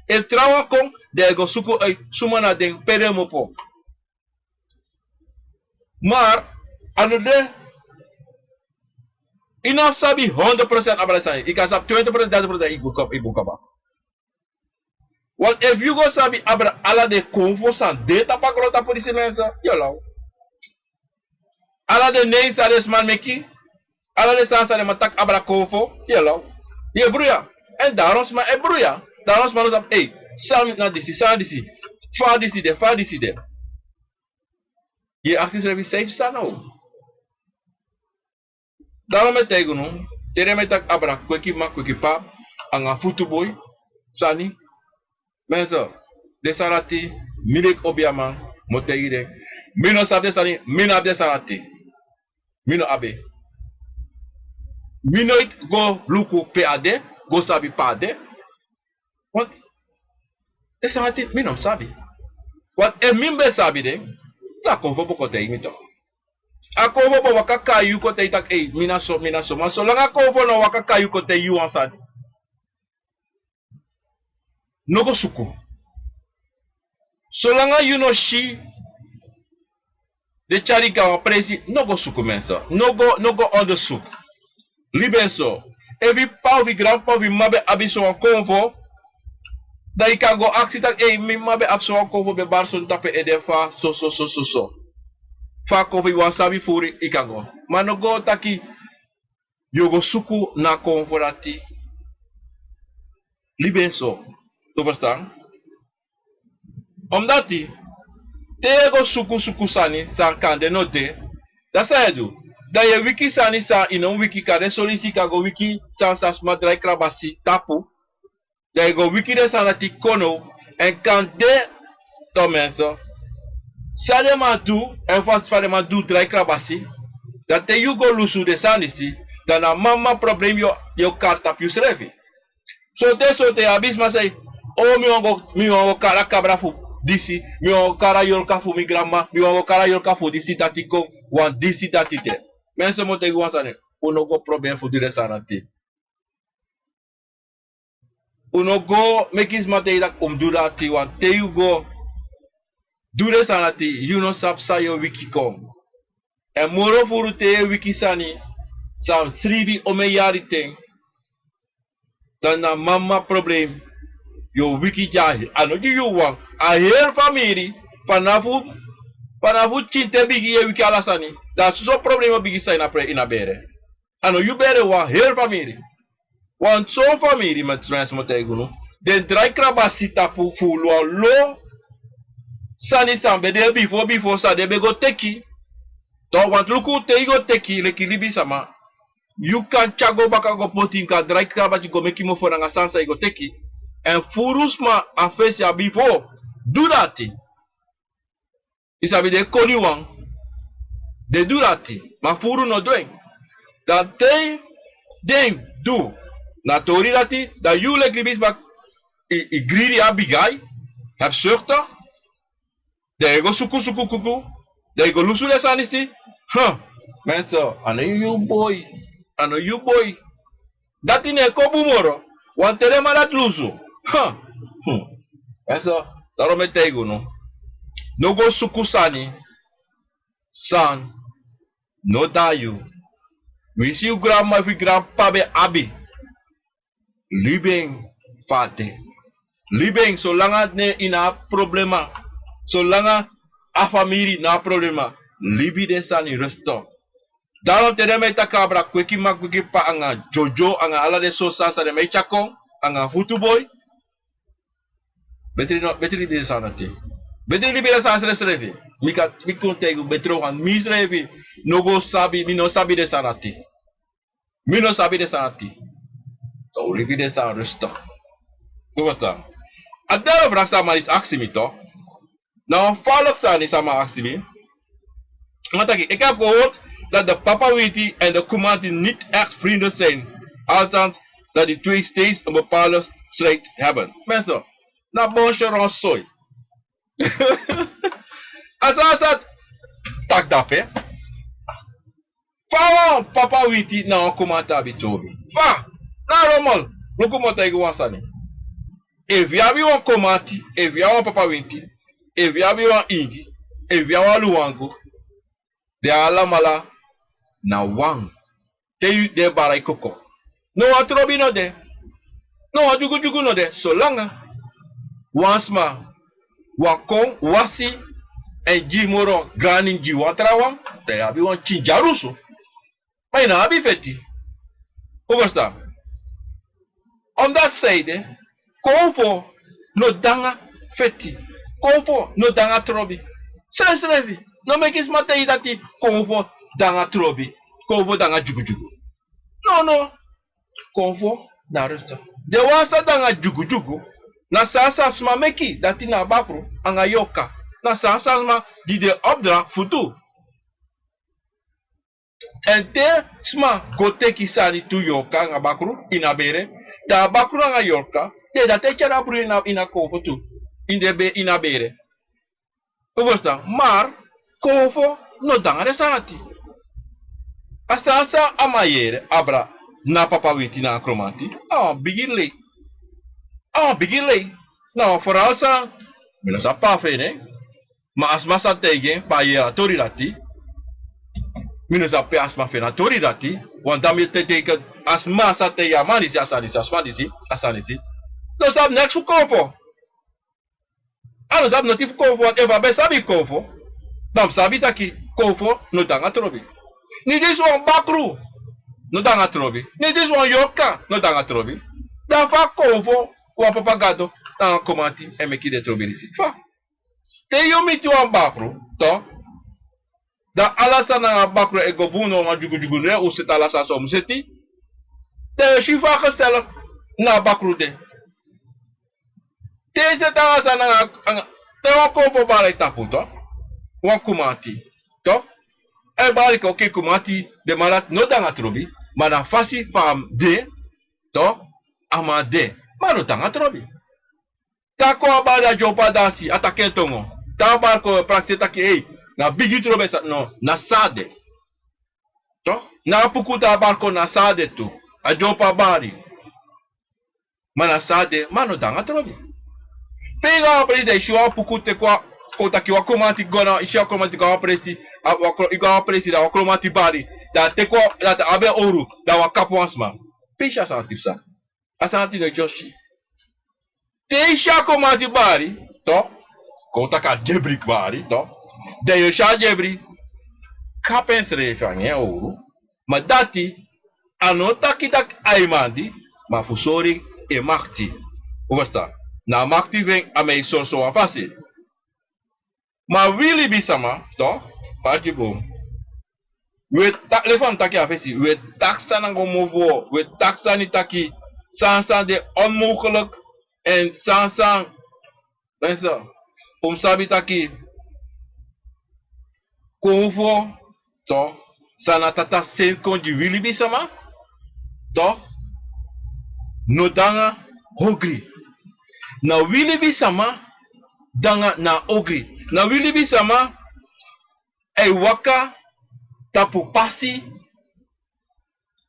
Efu trawan kon, dan yu go suku uit, suma na den, pe den mu opo. Maar, a no de, yu no sabi honderd procent abra sani. Yu kan sabi twintig procent, dertig procent, yu bun kaba, yu bun kaba. Want efu yu go sabi abra ala den konfo san de tapu a grontapu disi, mensen, yu e law. Ala den nen san den sma meki, ala den sani san den man taki abra konfo, yu e law. Yu e bruya. Èn daarom sma e bruya. Daarom sma no sabi, ei, san na disi, san na disi. Fa disi de, fa disi de. Yu e aksi yusrefi san yu psa now. Daarom mi e taigi unu, te den man e taki abra kweki mama, kweki papa, anga futu boi sani. Mensen, den sani dati, mi leki obiaman, mi o taigi den. Mi no sabi den sani, mi no abi den sani dati. Mi no abi. Mi noiti go luku pe a de, go sabi pe a de. Want den sani dati mi no mu sabi. Want efu mi mu ben sabi den, dan a konfo bo kon taigi mi toch. A konfo bo waka kai yu kon taigi taki, ei, mi na so, mi na so. Ma solanga a konfo no waka kai yu kon taigi yu wan sani, no go suku. Solanga yu no si den tyari yu go na wan presi, no go suku, mensen. No go, no go onderzoek. Libi en so. Efu yu p'pa ofu yu granp'pa ofu yu m'ma ben abi sowan konfo, dan yu kan go aksi taki: "Ei, mi m'ma ben abi sowan konfo, ben bari soni tapu en ede fa so so so so so." Fa a konfo, yu wani sabi furu, yu kan go. Ma no go taki yu o go suku na a konfo dati. Libi en so. Yu ferstan? Omdati te yu e go suku suku sani san kande no de, dan san yu e du? Dan yu e wiki sani san yu no mus wiki. Kande son leisi yu kan go wiki sani san sma drai krabasi tapu. Dan yu go wiki den sani dati kon now. Èn kande, tomenso, san den man du, èn fa den man du drai krabasi, dan te yu go lusu den sani disi, dan na mama problem yu o, yu o kari tapu yusrefi. Sonten sonten yu abi sma san e: "O, mi wani go, mi wani go kari a kabra fu disi, mi wani go kari a yorka fu mi granma, mi wani go kari a yorka fu disi dati kon, wan disi dati de." Mensen, mi o taigi wan sani, un no go probeer fu du den sani dati. Un no go meki sma taigi yu taki un mus du dati, want te yu go du den sani dati, yu no sabi san yu o wiki kon. Èn moro furu te yu e wiki sani san sribi omeni yari ten, dan na mama problem yu o wiki dya. A no gi yu wan, a heri famiri, fanafu, fanafu pikin te bigi yu e wiki ala sani. Dan soso problem o bigin sai na pre, ini a bere. A no yu bere wan, heri famiri. Wan son famiri, mi e tron, mi e taigi unu, den drai krabasi tapu fu lo, lo sani san ben de bifo, bifo san den ben go teki. Toch, want luku, te yu go teki, leki libisama, yu kan tyari go baka go poti, yu kan drai krabasi go meki mofo nanga sani san yu go teki. Èn furu sma a fesi a bifo du dati. Yu sabi den koniwan, den du dati, ma furu no du en. Dan te den du na tori dati, dan yu leki libisma, yu, yu gridi, yu abi gai, hebzuchtig. Dan yu e go suku suku kuku, dan yu go lusu den sani disi. Huh. Mensen, a no yu boi, a no yu boi. Dati no e kon bun moro. Wan te den man dati lusu. Ha. Hmm. Èn so, daarom mi e taigi unu, no go suku sani san no de na yu. Winsi yu granma fu yu granp'pa ben abi, libi en fa a de. Libi en solanga den no abi problema. Solanga a famiri no abi problema, libi den sani rustig. Daarom te den man e taki abra kweki m'ma kweki p'pa anga dyodyo anga ala den sortu sani san den man e tyari kon anga futu boi, betri no, betri libi den sani dati. Betri libi den sani srefsrefi. Mi kan, mi kon taigi unu betri wan, misrefi no go sabi, mi no sabi den sani dati. Mi no sabi den sani dati. Dan un libi den sani rustig. Yu ferstan? A derde vraag san a man disi aksi mi, toch. Na wan farlijk sani san a man aksi mi. A man taki: "Ik heb gehoord dat de Papa Winti en de Kumanti niet echt vrienden zijn. Althans, dat die twee steeds een bepaalde strijd hebben." Mensen, na bon seri wan soi. A san a sa taki dape. Fa wan Papa Winti nanga wan Kumanti abi trobi? Fa? Na romel. Luku, mi o taigi wan sani. Efu yu abi wan Kumanti, efu yu abi wan Papa Winti, efu yu abi wan Ingi, efu yu abi wan Luwangu, den alamala na wan. Te yu de bara yu koko, no wan trobi no de. No wan dyugudyugu no de. Solanga wan sma wani kon wasi èn gi moro gaan nen gi wan trawan, dan yu abi wan pikin dyalusu. Ma yu no abi feti. Un ferstan? Omdati san ede, konfo no de nanga feti. Konfo no de nanga trobi. Srefsrefi, no meki sma taigi yu dati konfo de nanga trobi, konfo de nanga dyugudyugu. No, no. Konfo na rustig. Den wan san de nanga dyugudyugu, na sani san sma meki, dati na bakru anga yorka. Na sani san sma gi den opdracht fu du. Èn te sma go teki sani tu, yorka anga bakru, ini a bere, dan a bakru anga yorka, den dati e tyari a bru ini a, ini a konfo tu, ini den be, ini a bere. Un ferstan? Maar konfo no de nanga den sani dati. A sani san a man yere abra na Papa Winti nanga Kromanti, a wan bigi lei. A wan bigi lei. Na wan verhaal san mi no sabi pe a fu en, ma a sma sa taigi en, pe a yere a tori dati. Mi no sabi pe a sma feni a tori dati. Wan dami e teki a sma sa taigi a man disi, a sani disi, a sma disi, a sani disi. No sabi neks fu konfo. A no sabi noti fu konfo, want efu a ben sabi konfo, dan a mus sabi taki konfo no de nanga trobi. Ni disi wan bakru no de nanga trobi. Ni disi wan yorka no de nanga trobi. Dan fa konfo, wan papa gado nanga komanti e meki den trobi disi? Fa? Te yu miti wan bakru, to, dan ala sani nanga bakru e go bun, no, wan dyugudyugu, no, un seti ala sani san un mus seti. Dan yu si fa a geseligi na a bakru de. Te yu seti ala sani nanga, nanga, te wan konfo bari e tapu, to, wan kumanti, to, e bari kon, oké, kumanti, den man dati no de nanga trobi, ma na fasi fa a de, to, a man de, ma no de nanga trobi. Te a kon a bari, a dyompo a dansi, a taki en tongo. Te a bari kon, prakseri taki, ei, na bigi trobi sa, no, na san a de. To, na a puku te a bari kon, na san a de tu. A dyompo a bari. Ma na san a de, ma no de nanga trobi. Pe yu go a wan presi, dan yu si wan puku te kon, kon taki wan kromanti go na, yu si wan kromanti go a wan presi, a, wan kro-, yu go a wan presi, dan wan kromanti bari, dan te kon, dan a abi en owru, dan wan kapu wan sma. Pe yu si a sani dati psa? A sani dati no e dyonsi. Te yu si a kromanti bari, to, kon taki a dyebri bari, to, dan yu si a dyebri kapu ensrefi nanga en owru, ma dati a no taki taki a e mandi, ma fu sori en makti. Un ferstan? Na a makti fu en a man e sori so wan fasi. Ma wi libisma, to, pardon, wi e ta-, leki fa mi taki a fesi, wi e taki sani nanga mofo, wi e taki sani taki, sani san de onmogelijk, èn sani san, mensen, un mus sabi taki, konfo, to, san na tata seni kon gi wi libisma, to, no de nanga ogri. Na wi libisma de nanga na ogri. Na wi libisma e waka tapu pasi,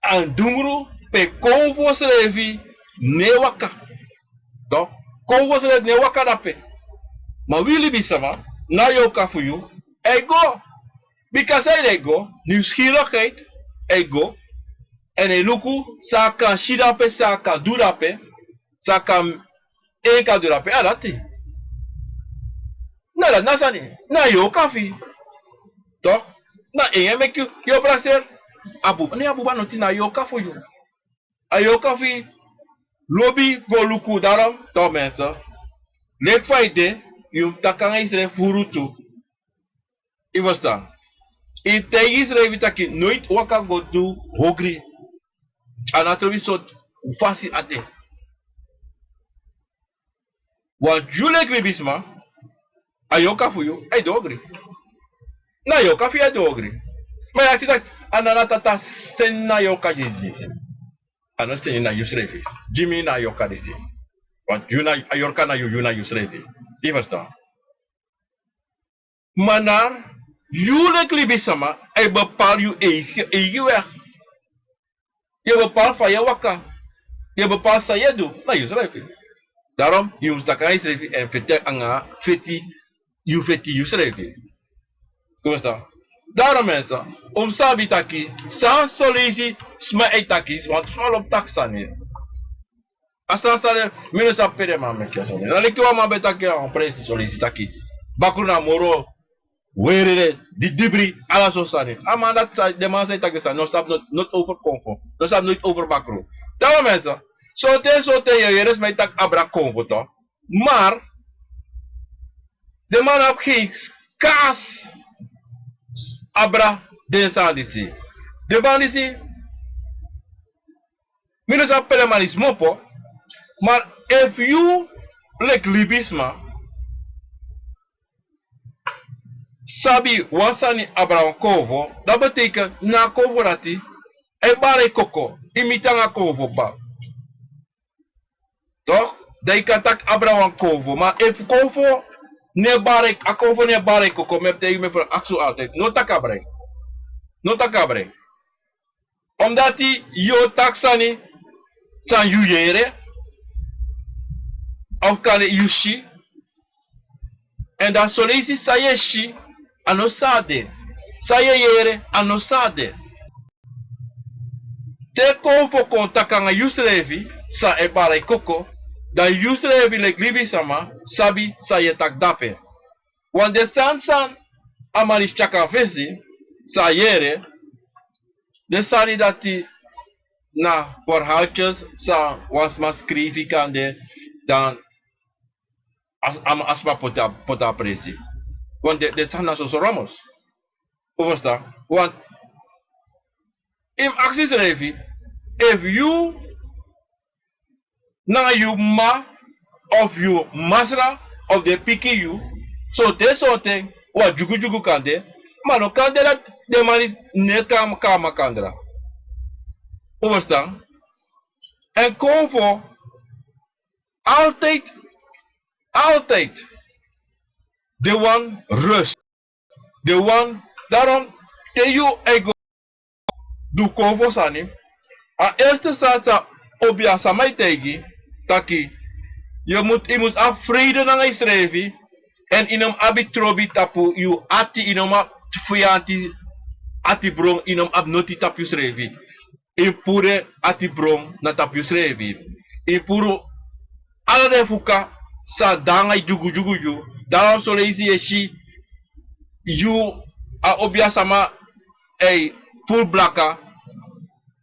a dungru pe konfo srefi no e waka. To, konfo srefi no e waka dape. Ma wi libisma, na yorka fu yu, e go. Bika san ede e go, nieuwsgierigheid e go. Èn e luku san a kan si dape, san a kan du dape, san a kan, en kan du dape, a dati. Na dati na sani, na yorka fu yu. To, na en e meki yu prakseri. A bu-, ne a buba noti na yorka fu yu. A yorka fu yu lobi go luku, daarom, to, mensen. Leki fa yu de, yu mus taki nanga yusrefi furu tu. Yu ferstan? Yu taigi yusrefi taki noiti waka go du ogri. A no trobi sortu fasi a de. Want yu leki libisma, a yorka fu yu e du ogri. Na yorka fu yu e du ogri. Ma yu akisi taki, a no na tata seni a yorka gi yu. A no seni, na yusrefi. Gi mi na a yorka disi. Want yu na, a yorka na yu, yu na yusrefi. Yu ferstan? Ma na yu leki libisma e bepaal yu eigi, eigi weg. Yu e bepaal fa yu e waka. Yu e bepaal san yu e du, na yusrefi. Daarom yu mus taki nanga yusrefi èn feti nanga, feti, yu feti yusrefi. Yu ferstan? Daarom, mensen, un mus sabi taki san son leisi sma e taki, want sma lobi taki sani. A sani san de, mi no sabi pe den man meki a sani. Na leki wan man ben taki a wan presi son leisi taki bakru na moro werere, didibri, ala sortu sani. A man dati sa, den man san e taki sani no sabi not-, noiti over konfo. No sabi noiti over bakru. Daarom, mensen, sorten, sorten yu e yere sma e taki abra konfo, to. Maar den man no abi geen kaas abra den sani disi. Den man disi, mi no sabi pe den man disi kmopo. Maar efu yu leki libisma sabi wan sani abra wan konfo, dati betekent na a konfo dati e bari koko, yu miti nanga konfo kba. Toch? Dan yu kan taki abra wan konfo. Ma efu konfo no e bari, a konfo no e bari koko, mi e taigi yu, mi e aksi unu altijd. No taki abra en. No taki abra en. Omdati yu o taki sani san yu yere, of kande yu si. Èn dan son leisi san yu e si, a no san a de. San yu e yere a no so a de. Te Konfo kon taki nanga yusrefi san e bari koko, dan yusrefi leki libisma sabi san yu e taki dape. Wan den sani san a man disi tyari kon na fesi, san a yere, den sani dati na verhaaltjes san wan sma skrifi kande, dan a sma poti a presi. Want den sani na soso romos. Un ferstan? Want yu mus aksi yusrefi, efu yu nanga yu m'ma of yu masra of den pikin yu, so den sorten wan dyugudyugu kan de, ma no kan de dati den man disi no e kon na makandra. Un ferstan? Èn Konfo altijd, altijd den wani rust. Den wani, daarom te yu e go du Konfo sani, a eerste sani san obiasma e taigi, taki yu mus, yu mus abi vrede nanga yusrefi, èn yu no mus abi trobi tapu yu ati, yu no mus abi fiyanti ati bron, yu no mus abi noti tapu yusrefi. Yu mus puru en ati bron na tapu yusrefi. Yu mus puru ala den fuka san de nanga yu dyugudyugu. Daarom soleisi yu e si yu a obiasma e puru blaka.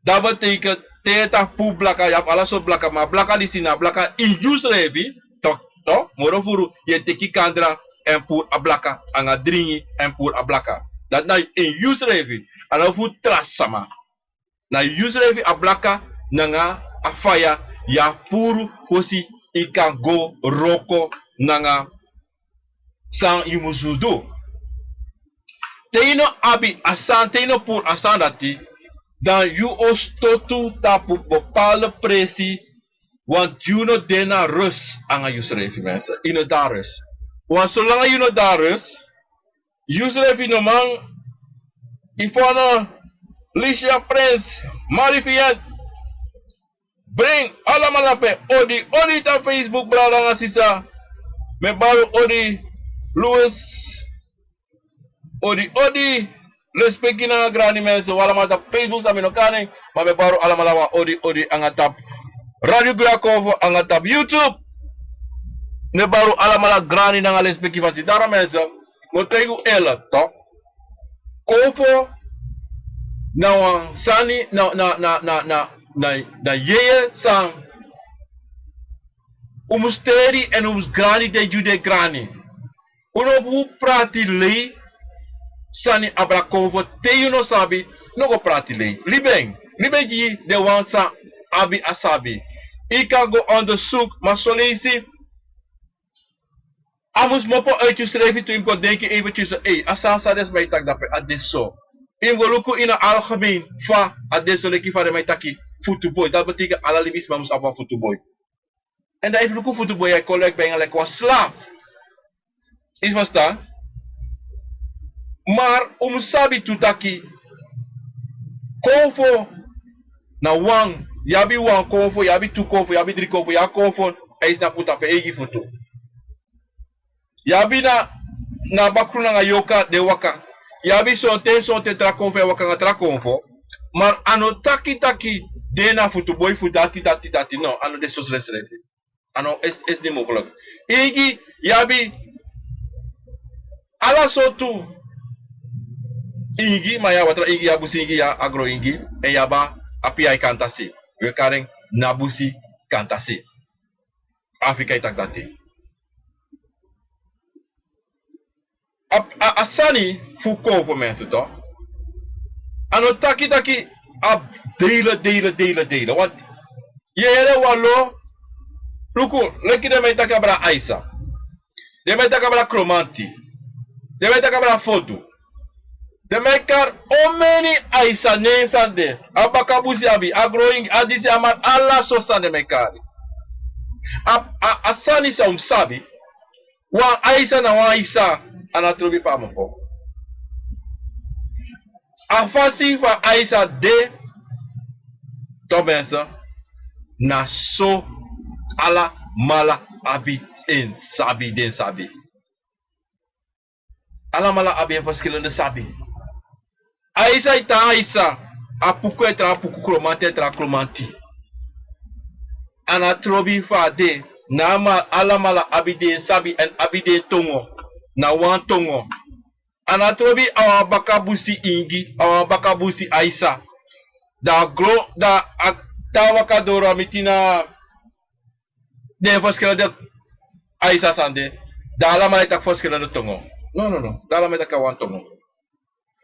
Dati betekent te yu e taki puru blaka, yu abi ala sortu blaka, ma a blaka disi na a blaka ini yusrefi. Tok, tok, moro furu yu e teki kandra èn puru a blaka, nanga dringi èn puru a blaka. Dati na ini yusrefi, a no fu tra sama. Na yusrefi a blaka nanga a faya yu e puru fosi yu kan go wroko nanga san yu musu du. Te yu no abi a sani, te yu no puru a sani dati, dan yu o stotu tapu bepaalde presi, want yu no de na rust nanga yusrefi, mensen. Yu no de na rust. Want solanga yu no de na rust, yusrefi no man, Yvonne, Licia Prince, Marifiet, bring alamala pe odi, odi tapu Facebook, brada nanga sisa. Mi e bari odi, Louis, odi, odi, lespeki nanga grani, mensen, un alamala tapu Facebook san mi no kan nen, ma mi e bari alamala wan odi, odi nanga tapu Radio Guya Konfo nanga tapu YouTube. Mi e bari alamala grani nanga lespeki fasi. Daarom, mensen, mi o taigi un eerlijk, toch? Konfo na wan sani, na, na, na, na, na, na, na yeye san un mus teri èn un mus grani te gi un de grani. Un no fu prati lei sani abra Konfo. Te yu no sabi, no go prati lei. Libi en, libi en gi den wan san abi a sabi. Yu kan go onderzoek, ma soleisi a mus mopo uit yusrefi tu, yu mus go denki even tu, so, ei, a sani san den sma e taki dape, a de so. Yu mus go luku ini a algemeen fa a de so, leki fa den man e taki futuboi. Dati betekent ala libisma mus abi wan futuboi. Èn dan efu yu luku futuboi, yu e kon leki bijna leki wan slaaf. Yu ferstan? Maar un mus sabi tu taki Konfo na wan, yu abi wan Konfo, yu abi tu Konfo, yu abi dri Konfo, yu abi Konfo, a e snapu tapu en eigi futu. Yu abi na, na bakru nanga yorka den e waka. Yu abi sonten, sonten tra Konfo e waka nanga tra Konfo. Maar a no taki taki den na futuboi fu dati, dati, dati, no, a no de so srefsrefi. A no, is, is niet mogelijk. Ingi, yu abi ala sortu ingi, ma yu abi a tra ingi, yu abi busi ingi, yu abi a gron ingi, èn yu abi a piai kantasi. Wi e kari en na busi kantasi. Afrika e taki dati. A, a, a sani fu Konfo, mensen, toch? A no taki taki a delen, delen, delen, delen. Want yu e yere wan lo, luku, leki den man e taki abra Aisa. Den man e taki abra Kromanti. Den man e taki abra Fodu. Den man e kari omeni Aisa nen san de. A baka busi abi, a gron ingi, a disi, a mati, ala sortu sani den man e kari. A, a, a sani san un mus sabi, wan Aisa na wan Aisa, a no trobi pe a mus kon. A fasi fa Aisa de, toch mensen, na so alamala abi en sabi, den sabi. Alamala abi en verschillende sabi. Aisa e tan Aisa, Apuku e tan Apuku, Kromanti e tan Kromanti. A no trobi fu a de, na a ma, alamala abi den sabi èn abi den tongo, na wan tongo. A no trobi a wan baka busi Ingi, a wan baka busi Aisa. Da a gron, da a tan waka doro a miti na den verschillende Aisa san de, da alamala e taki verschillende tongo. No, no, no, da alamala e taki a wan tongo.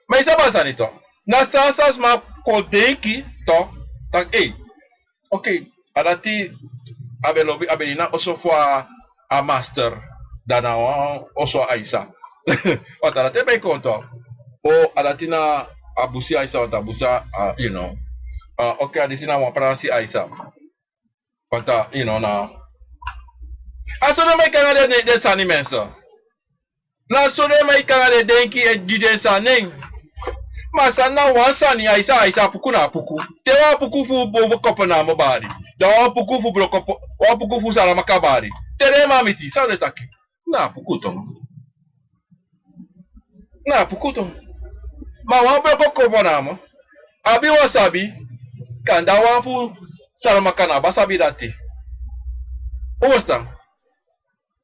Ma i sabi a sani tu. Na san san sma kon denki tu, taki, ei, oké, a dati a ben lobi, a ben de na oso fu a, a master, dan na wan oso Aisa. Want a dati e kon tu. O, a dati na a busi Aisa, want a busi a, you know. A, oké, a disi na wan pransi Aisa. Want a, you know, na. A so den man e kon nanga den, den sani, mensen. Na so den man e kon nanga den denki e gi den sani nen. Ma san na wan sani, Aisa, Aisa, Apuku na Apuku. Te wan Apuku fu Bobokopo namo bari. Da wan Apuku fu Brokopo, wan Apuku fu Saramaka bari. Te den man miti, san den taki? Na Apuku tongo. Na Apuku tongo. Ma wan Brokopo namo. Abi wan sabi, kande a wan fu Saramaka no abi a sabi dati. Un ferstan?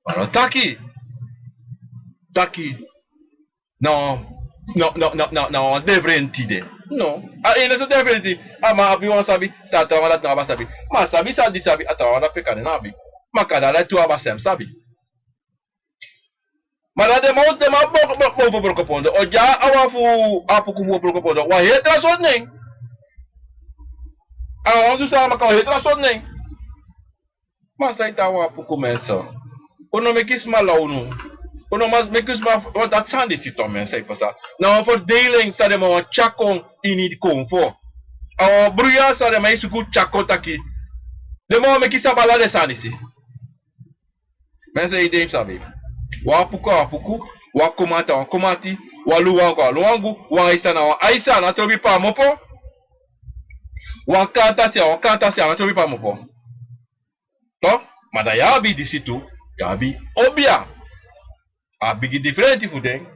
Ma no taki. Taki. No, no, no, no, no, no, wan diferenti de. No. A ini so diferenti. A man abi wan sabi, da a trawan dati no abi a sabi. Ma a sabi san di sabi, a trawan dati pe kande no abi. Ma kande ala tu abi a sem sabi. Ma na den man, den man Bo, Bo, Bo, Bo, Brokopondo. O dya a wan fu Apuku fu Brokopondo. Wan heri tra sortu nen. A wan fu Saramaka, wan heri tra sortu nen. Ma san e tan wan Apuku, mensen. Un no meki sma law unu. Un no mas meki sma, want dati sani disi tu, mensen, e pasa. Na wan verdeling san den man wani tyari kon ini konfo. A wan bruya san den man e suku tyari kon taki. Den man wani meki sabala den sani disi. Mensen, yu denki sabi. Wan Apuku a wan Apuku, wan Kromanti a wan Kromanti, wan Luangu a wan Luangu, wan Aisa na wan Aisa, a no trobi pe a mu opo. Wan Kantasi a wan Kantasi, a no trobi pe a mu opo. Toch? Ma dan yu abi disi tu, yu abi obia. A bigi diferenti fu den,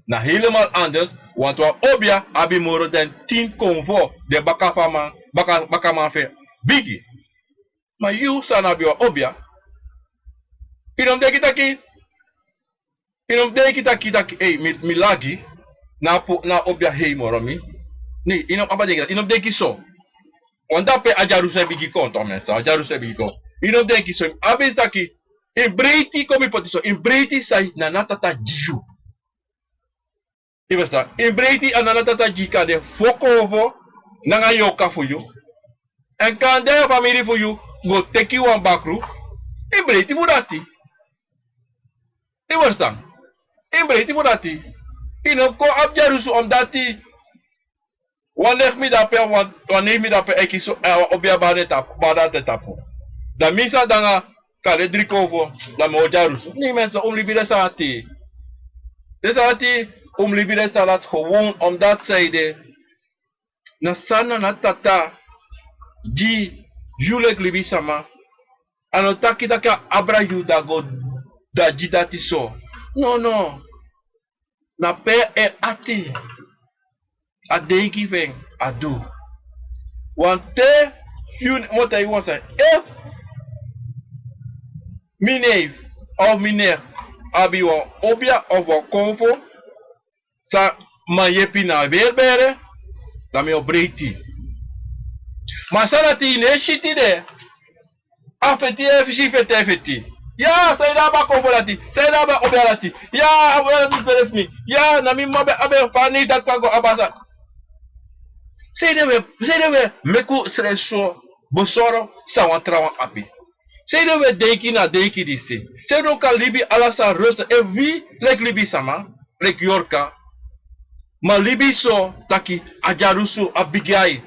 na helemaal anders, want wan obia abi moro dan tin konfo, den baka fu a man, baka, bakaman fu en bigi. Ma yu san no abi wan obia, yu no mu denki taki, yu no mu denki taki, taki, ei, mi, mi lagi, na po, na obia hei moro mi. Nee, yu no mu abi a denki, yu no mu denki so. Want dape a dyarusu e bigin kon, toch, mensen, a dyarusu e bigin kon. Yu no mu denki so, yu mu abi taki, yu mu breiti kon mi poti so, yu mu breiti san Nana Tata gi yu. Yu ferstan? Yu mu breiti san Nana Tata gi yu, kande fu konfo nanga yorka fu yu. Èn kande famiri fu yu go teki wan bakru. Yu mu breiti fu dati. Yu ferstan? Yu mu breiti fu dati. Yu no kon abi dyarusu omdati wan neef mi de ape, wan, wan neef mi de ape e kisi, eh, wan obia bari na en tapu, bari na en tapu. Dan mi sa de nanga kande dri konfo, dan mi o dyarusu. Nee, mensen, un mu libi den sani dati. Den sani dati, un mu libi den sani dati gewoon, omdati sanede, na san Nana Tata gi yu leki libisama. A no taki taki a abra yu dan go, dan gi dati so. No, no. Na pe en ati, a denki fu en a du. Want te yu, mi o taigi yu wan sani, efu mi neef of mi nicht abi wan obia of wan konfo san man yepi na a werbere, dan mi o breiti. Ma san dati yu no e si tide. A feti, e fesi feti, e feti. Ya, san yu de abi a konfo dati, san yu de abi a obia dati. Ya, a obia dati bere fu mi. Ya, na mi mama ben abi en, fa a neef dati kan go abi a sani. Sanede wi e, sanede wi e meki un srefi so besoro san wan trawan abi. Sanede wi e denki na denki disi. Sanede un kan libi ala sani rustig. Efu wi leki libisama, leki yorka, ma libi so taki a dyarusu a bigi ai.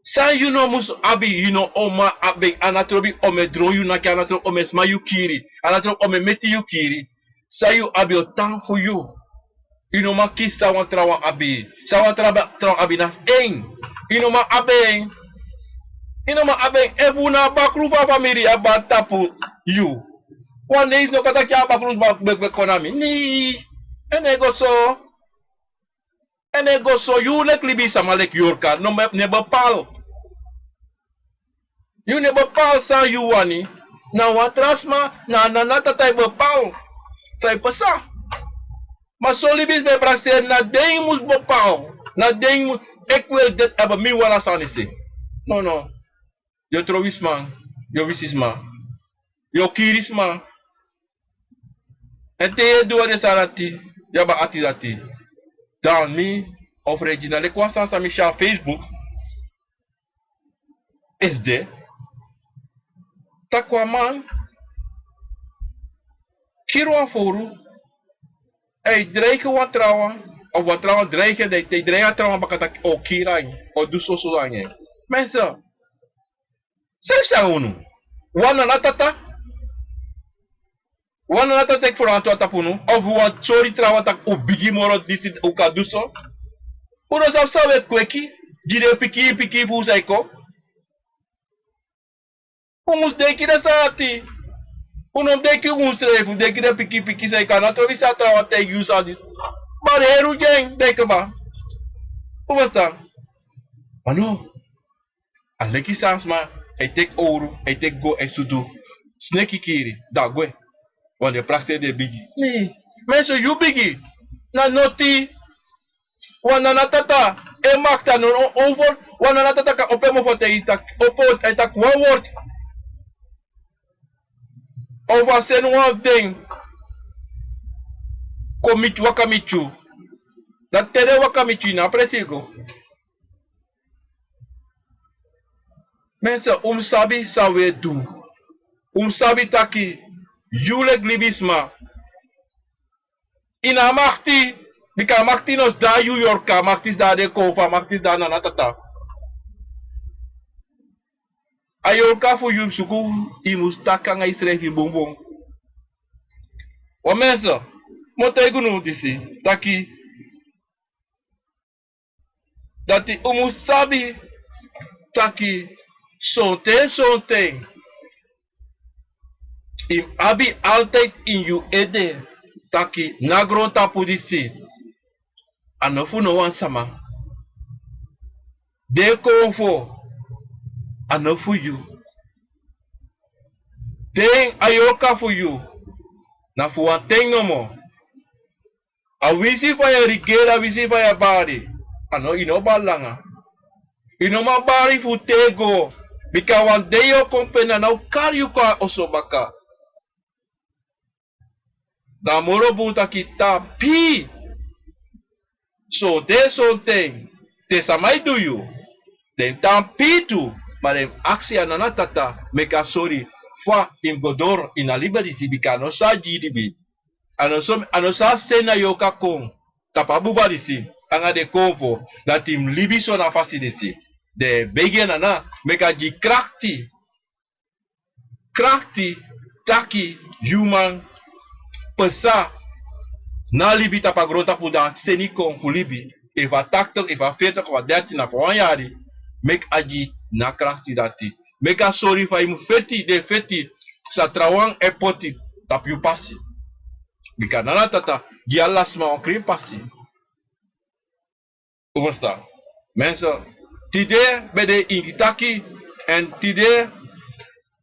San yu no musu abi, yu no o man abi en. A no trobi omeni dron yu naki, a no trobi omeni sma yu kiri, a no trobi omeni meti yu kiri. San yu abi o tan fu yu. Yu no man kisi san wan trawan abi. San wan tra, trawan abi na fu en. Yu no man abi en. Yu no man abi en. Efu na a bakru fu a famiri a bari tapu yu, wan neef no kan taki a bakru sma ben, ben kon na mi. Nee. A no e go so. Èn e go so yu leki libisma leki yorka no e bepaal. Yu no e bepaal san yu wani. Na wan tra sma, na a nana tata e bepaal san e pasa. Ma son libisma e prakseri na den yu mus bepaal. Na den yu mus, ekwel deti abi mi wani a sani se. Nono. Yu o trowi sma. Yu o wisi sma. Yu o kiri sma. Èn te yu e du wan den sani dati, yu abi a ati dati. Dan mi o frei gi na leki wan sani san mi si na facebook. Esi de tak' wan man kiri wan fowru. A e dreigi wan trawan, of wan trawan dreigi en dan a e dreigi a trawan baka tak' a o kiri a ini, a o du soso nanga en. Mense, san yu fu san unu? Wan nana tata. Wan nana tata teki ferantru a tapu unu? Of wan sori trawan tak' un bigi moro disi un kan du so? Un no sabi san un e kweki gi den pikin pikin fu un san e kon. Un mus denki den sani dati. Un no mus denki un srefi un denki den pikin pikin san e kon a no trobi san a trawan taigi un sani disi. Ma den heri un gi en den kaba. Un ferstan? Ma no. A leki san sma e teki owru, e teki go e sutu, sneki kiri dan a gwe. Wan den prakseri den bigi. Nei. Menso yu bigi. Na noti. Wan nana tata e makti a no over. Wan nana tata kan opo en mofo taigi taki opo a e taki wan wortu. Over a seni wan fu den kon miti waka miti yu. Dati te den waka miti yu na a presi yu go. Mense, un mus sabi san un e du. Un mus sabi taki yu leki libisma ini a makti. Bika a makti no sidon na yu yorka a makti sidon na den kowpu a makti sidon na nana tata. A yorka fu yu mus suku yu mus taki nanga yusrefi bunbun. Wan mense, mi o taigi unu disi taki dati un mus sabi taki sonten sonten yu mus abi altide ini yu ede taki na grontapu disi a no fu no wan sama. Den konfo a no fu yu. Den a yorka fu yu na fu wan ten nomo. A winsi fa yu e rigeri a winsi fa yu e bari. A no yu no bari langa. Yu no man bari fu tego. Bika wan dei yu o kon pe na na o kari yu kon a oso baka. Dan a moro bun taki tan pii. Sonten sonten te sama e du yu den tan pii tu. Ma den mus aksi a nana tata meki a sori fa yu mus go doro ini a liba disi bika a no so a gi yu libi. A no so a seni na yu o kan kon tapu a buba disi nanga den konfo dati yu mus libi so na a fasi disi. Den e begi en nana meki a gi krakti krakti taki yu man pesa na libi tapu a grontapu dan a seni kon fu libi efu a taktik efu a fertik efu a dertin na fu a wan yari. Meki a gi na krakti dati meki a sori fa yu mus feti den feti san trawan e poti tapu yu pasi. Bika nana tata gi ala sma wan krin pasi. Un ferstan? Mense, tide ben de ini taki èn tide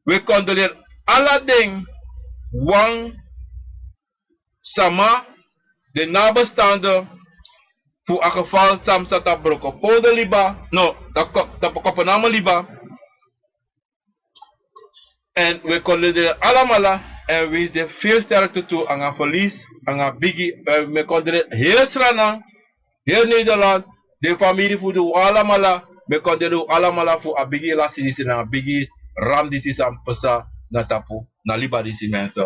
wi e kondoleri ala den wan sama den nabestande fu a gefal san mi sa tapu broko pode liba no tapu kopename liba. Èn wi e kondoleri alamala èn winsi den firi sterkte tu nanga ferlisi nanga bigi. Èn mi e kondoleri heri sranan heri nederland den famiri fu den un alamala. Mi e kondoleri un alamala fu a bigi lasi disi nanga bigi ram disi san pesa na tapu na liba disi mense.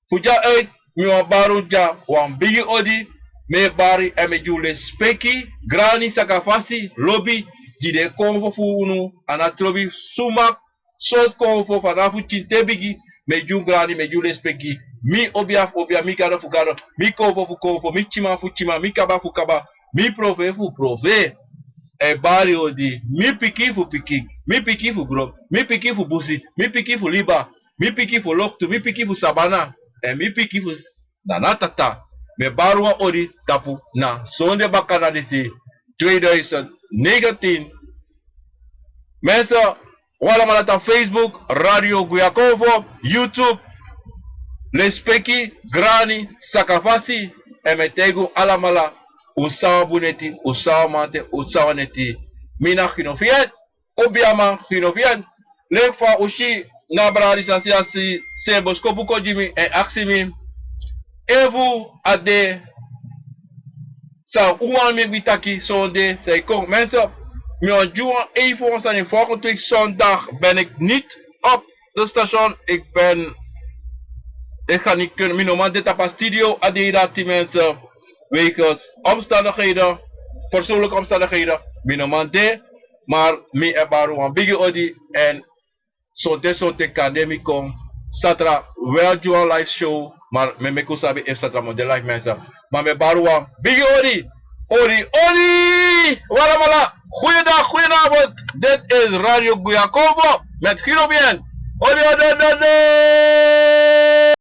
Fu dya uit mi wani bari un dya wan bigi odi. Mi e bari èn mi e gi un lespeki grani sakafasi lobi gi den konfo fu unu. A na trobi suma sortu konfo fanafu tinte bigi. Mi e gi un grani mi e gi un lespeki. Mi obia fu obia mi gado fu gado mi konfo fu konfo mi timan fu timan mi kaba fu kaba mi profe fu profe. A e bari odi mi pikin fu pikin mi pikin fu gron mi pikin fu busi mi pikin fu liba mi pikin fu loktu mi pikin fu sabana èn mi pikin fu nana tata. Mi e bari wan odi tapu na sonde baka na disi. tweeduizend negentien. Mensen, un alamala tapu Facebook, Radio Guyakovo, YouTube, Lespeki, Grani, Sakafasi, èn mi e taigi un alamala, un sabi wan bun neti, un sabi wan man neti, un sabi wan neti. Mi na Gino Fiet, un biaman Gino Fiet. Leki fa un si, na a brada disi a si, a si, seni boskopu kon gi mi èn aksi mi efu a de san un wani meki mi taki sonde san e kon. Mensen, mi wani gi wan even wan sani. Volgende week zondag ben ik niet op de station. Ik ben, ik ga niet kunnen, mi no man de tapu a studio a dei dati, mensen. Wegens omstandigheden, persoonlijke omstandigheden, mi no man de. Maar mi e bari wan bigi odi èn sonde, sonde kande mi kon satra, wel gi wan live show, maar mi e meki un sabi efu satra mi o de live, mensen. Maar mi e bari wan bigi odi, odi, odi. Un alamala, goeiedag, goedenavond. Dit is Radio Guyakovo met Gino Bien. Odi, odi, odi, odi.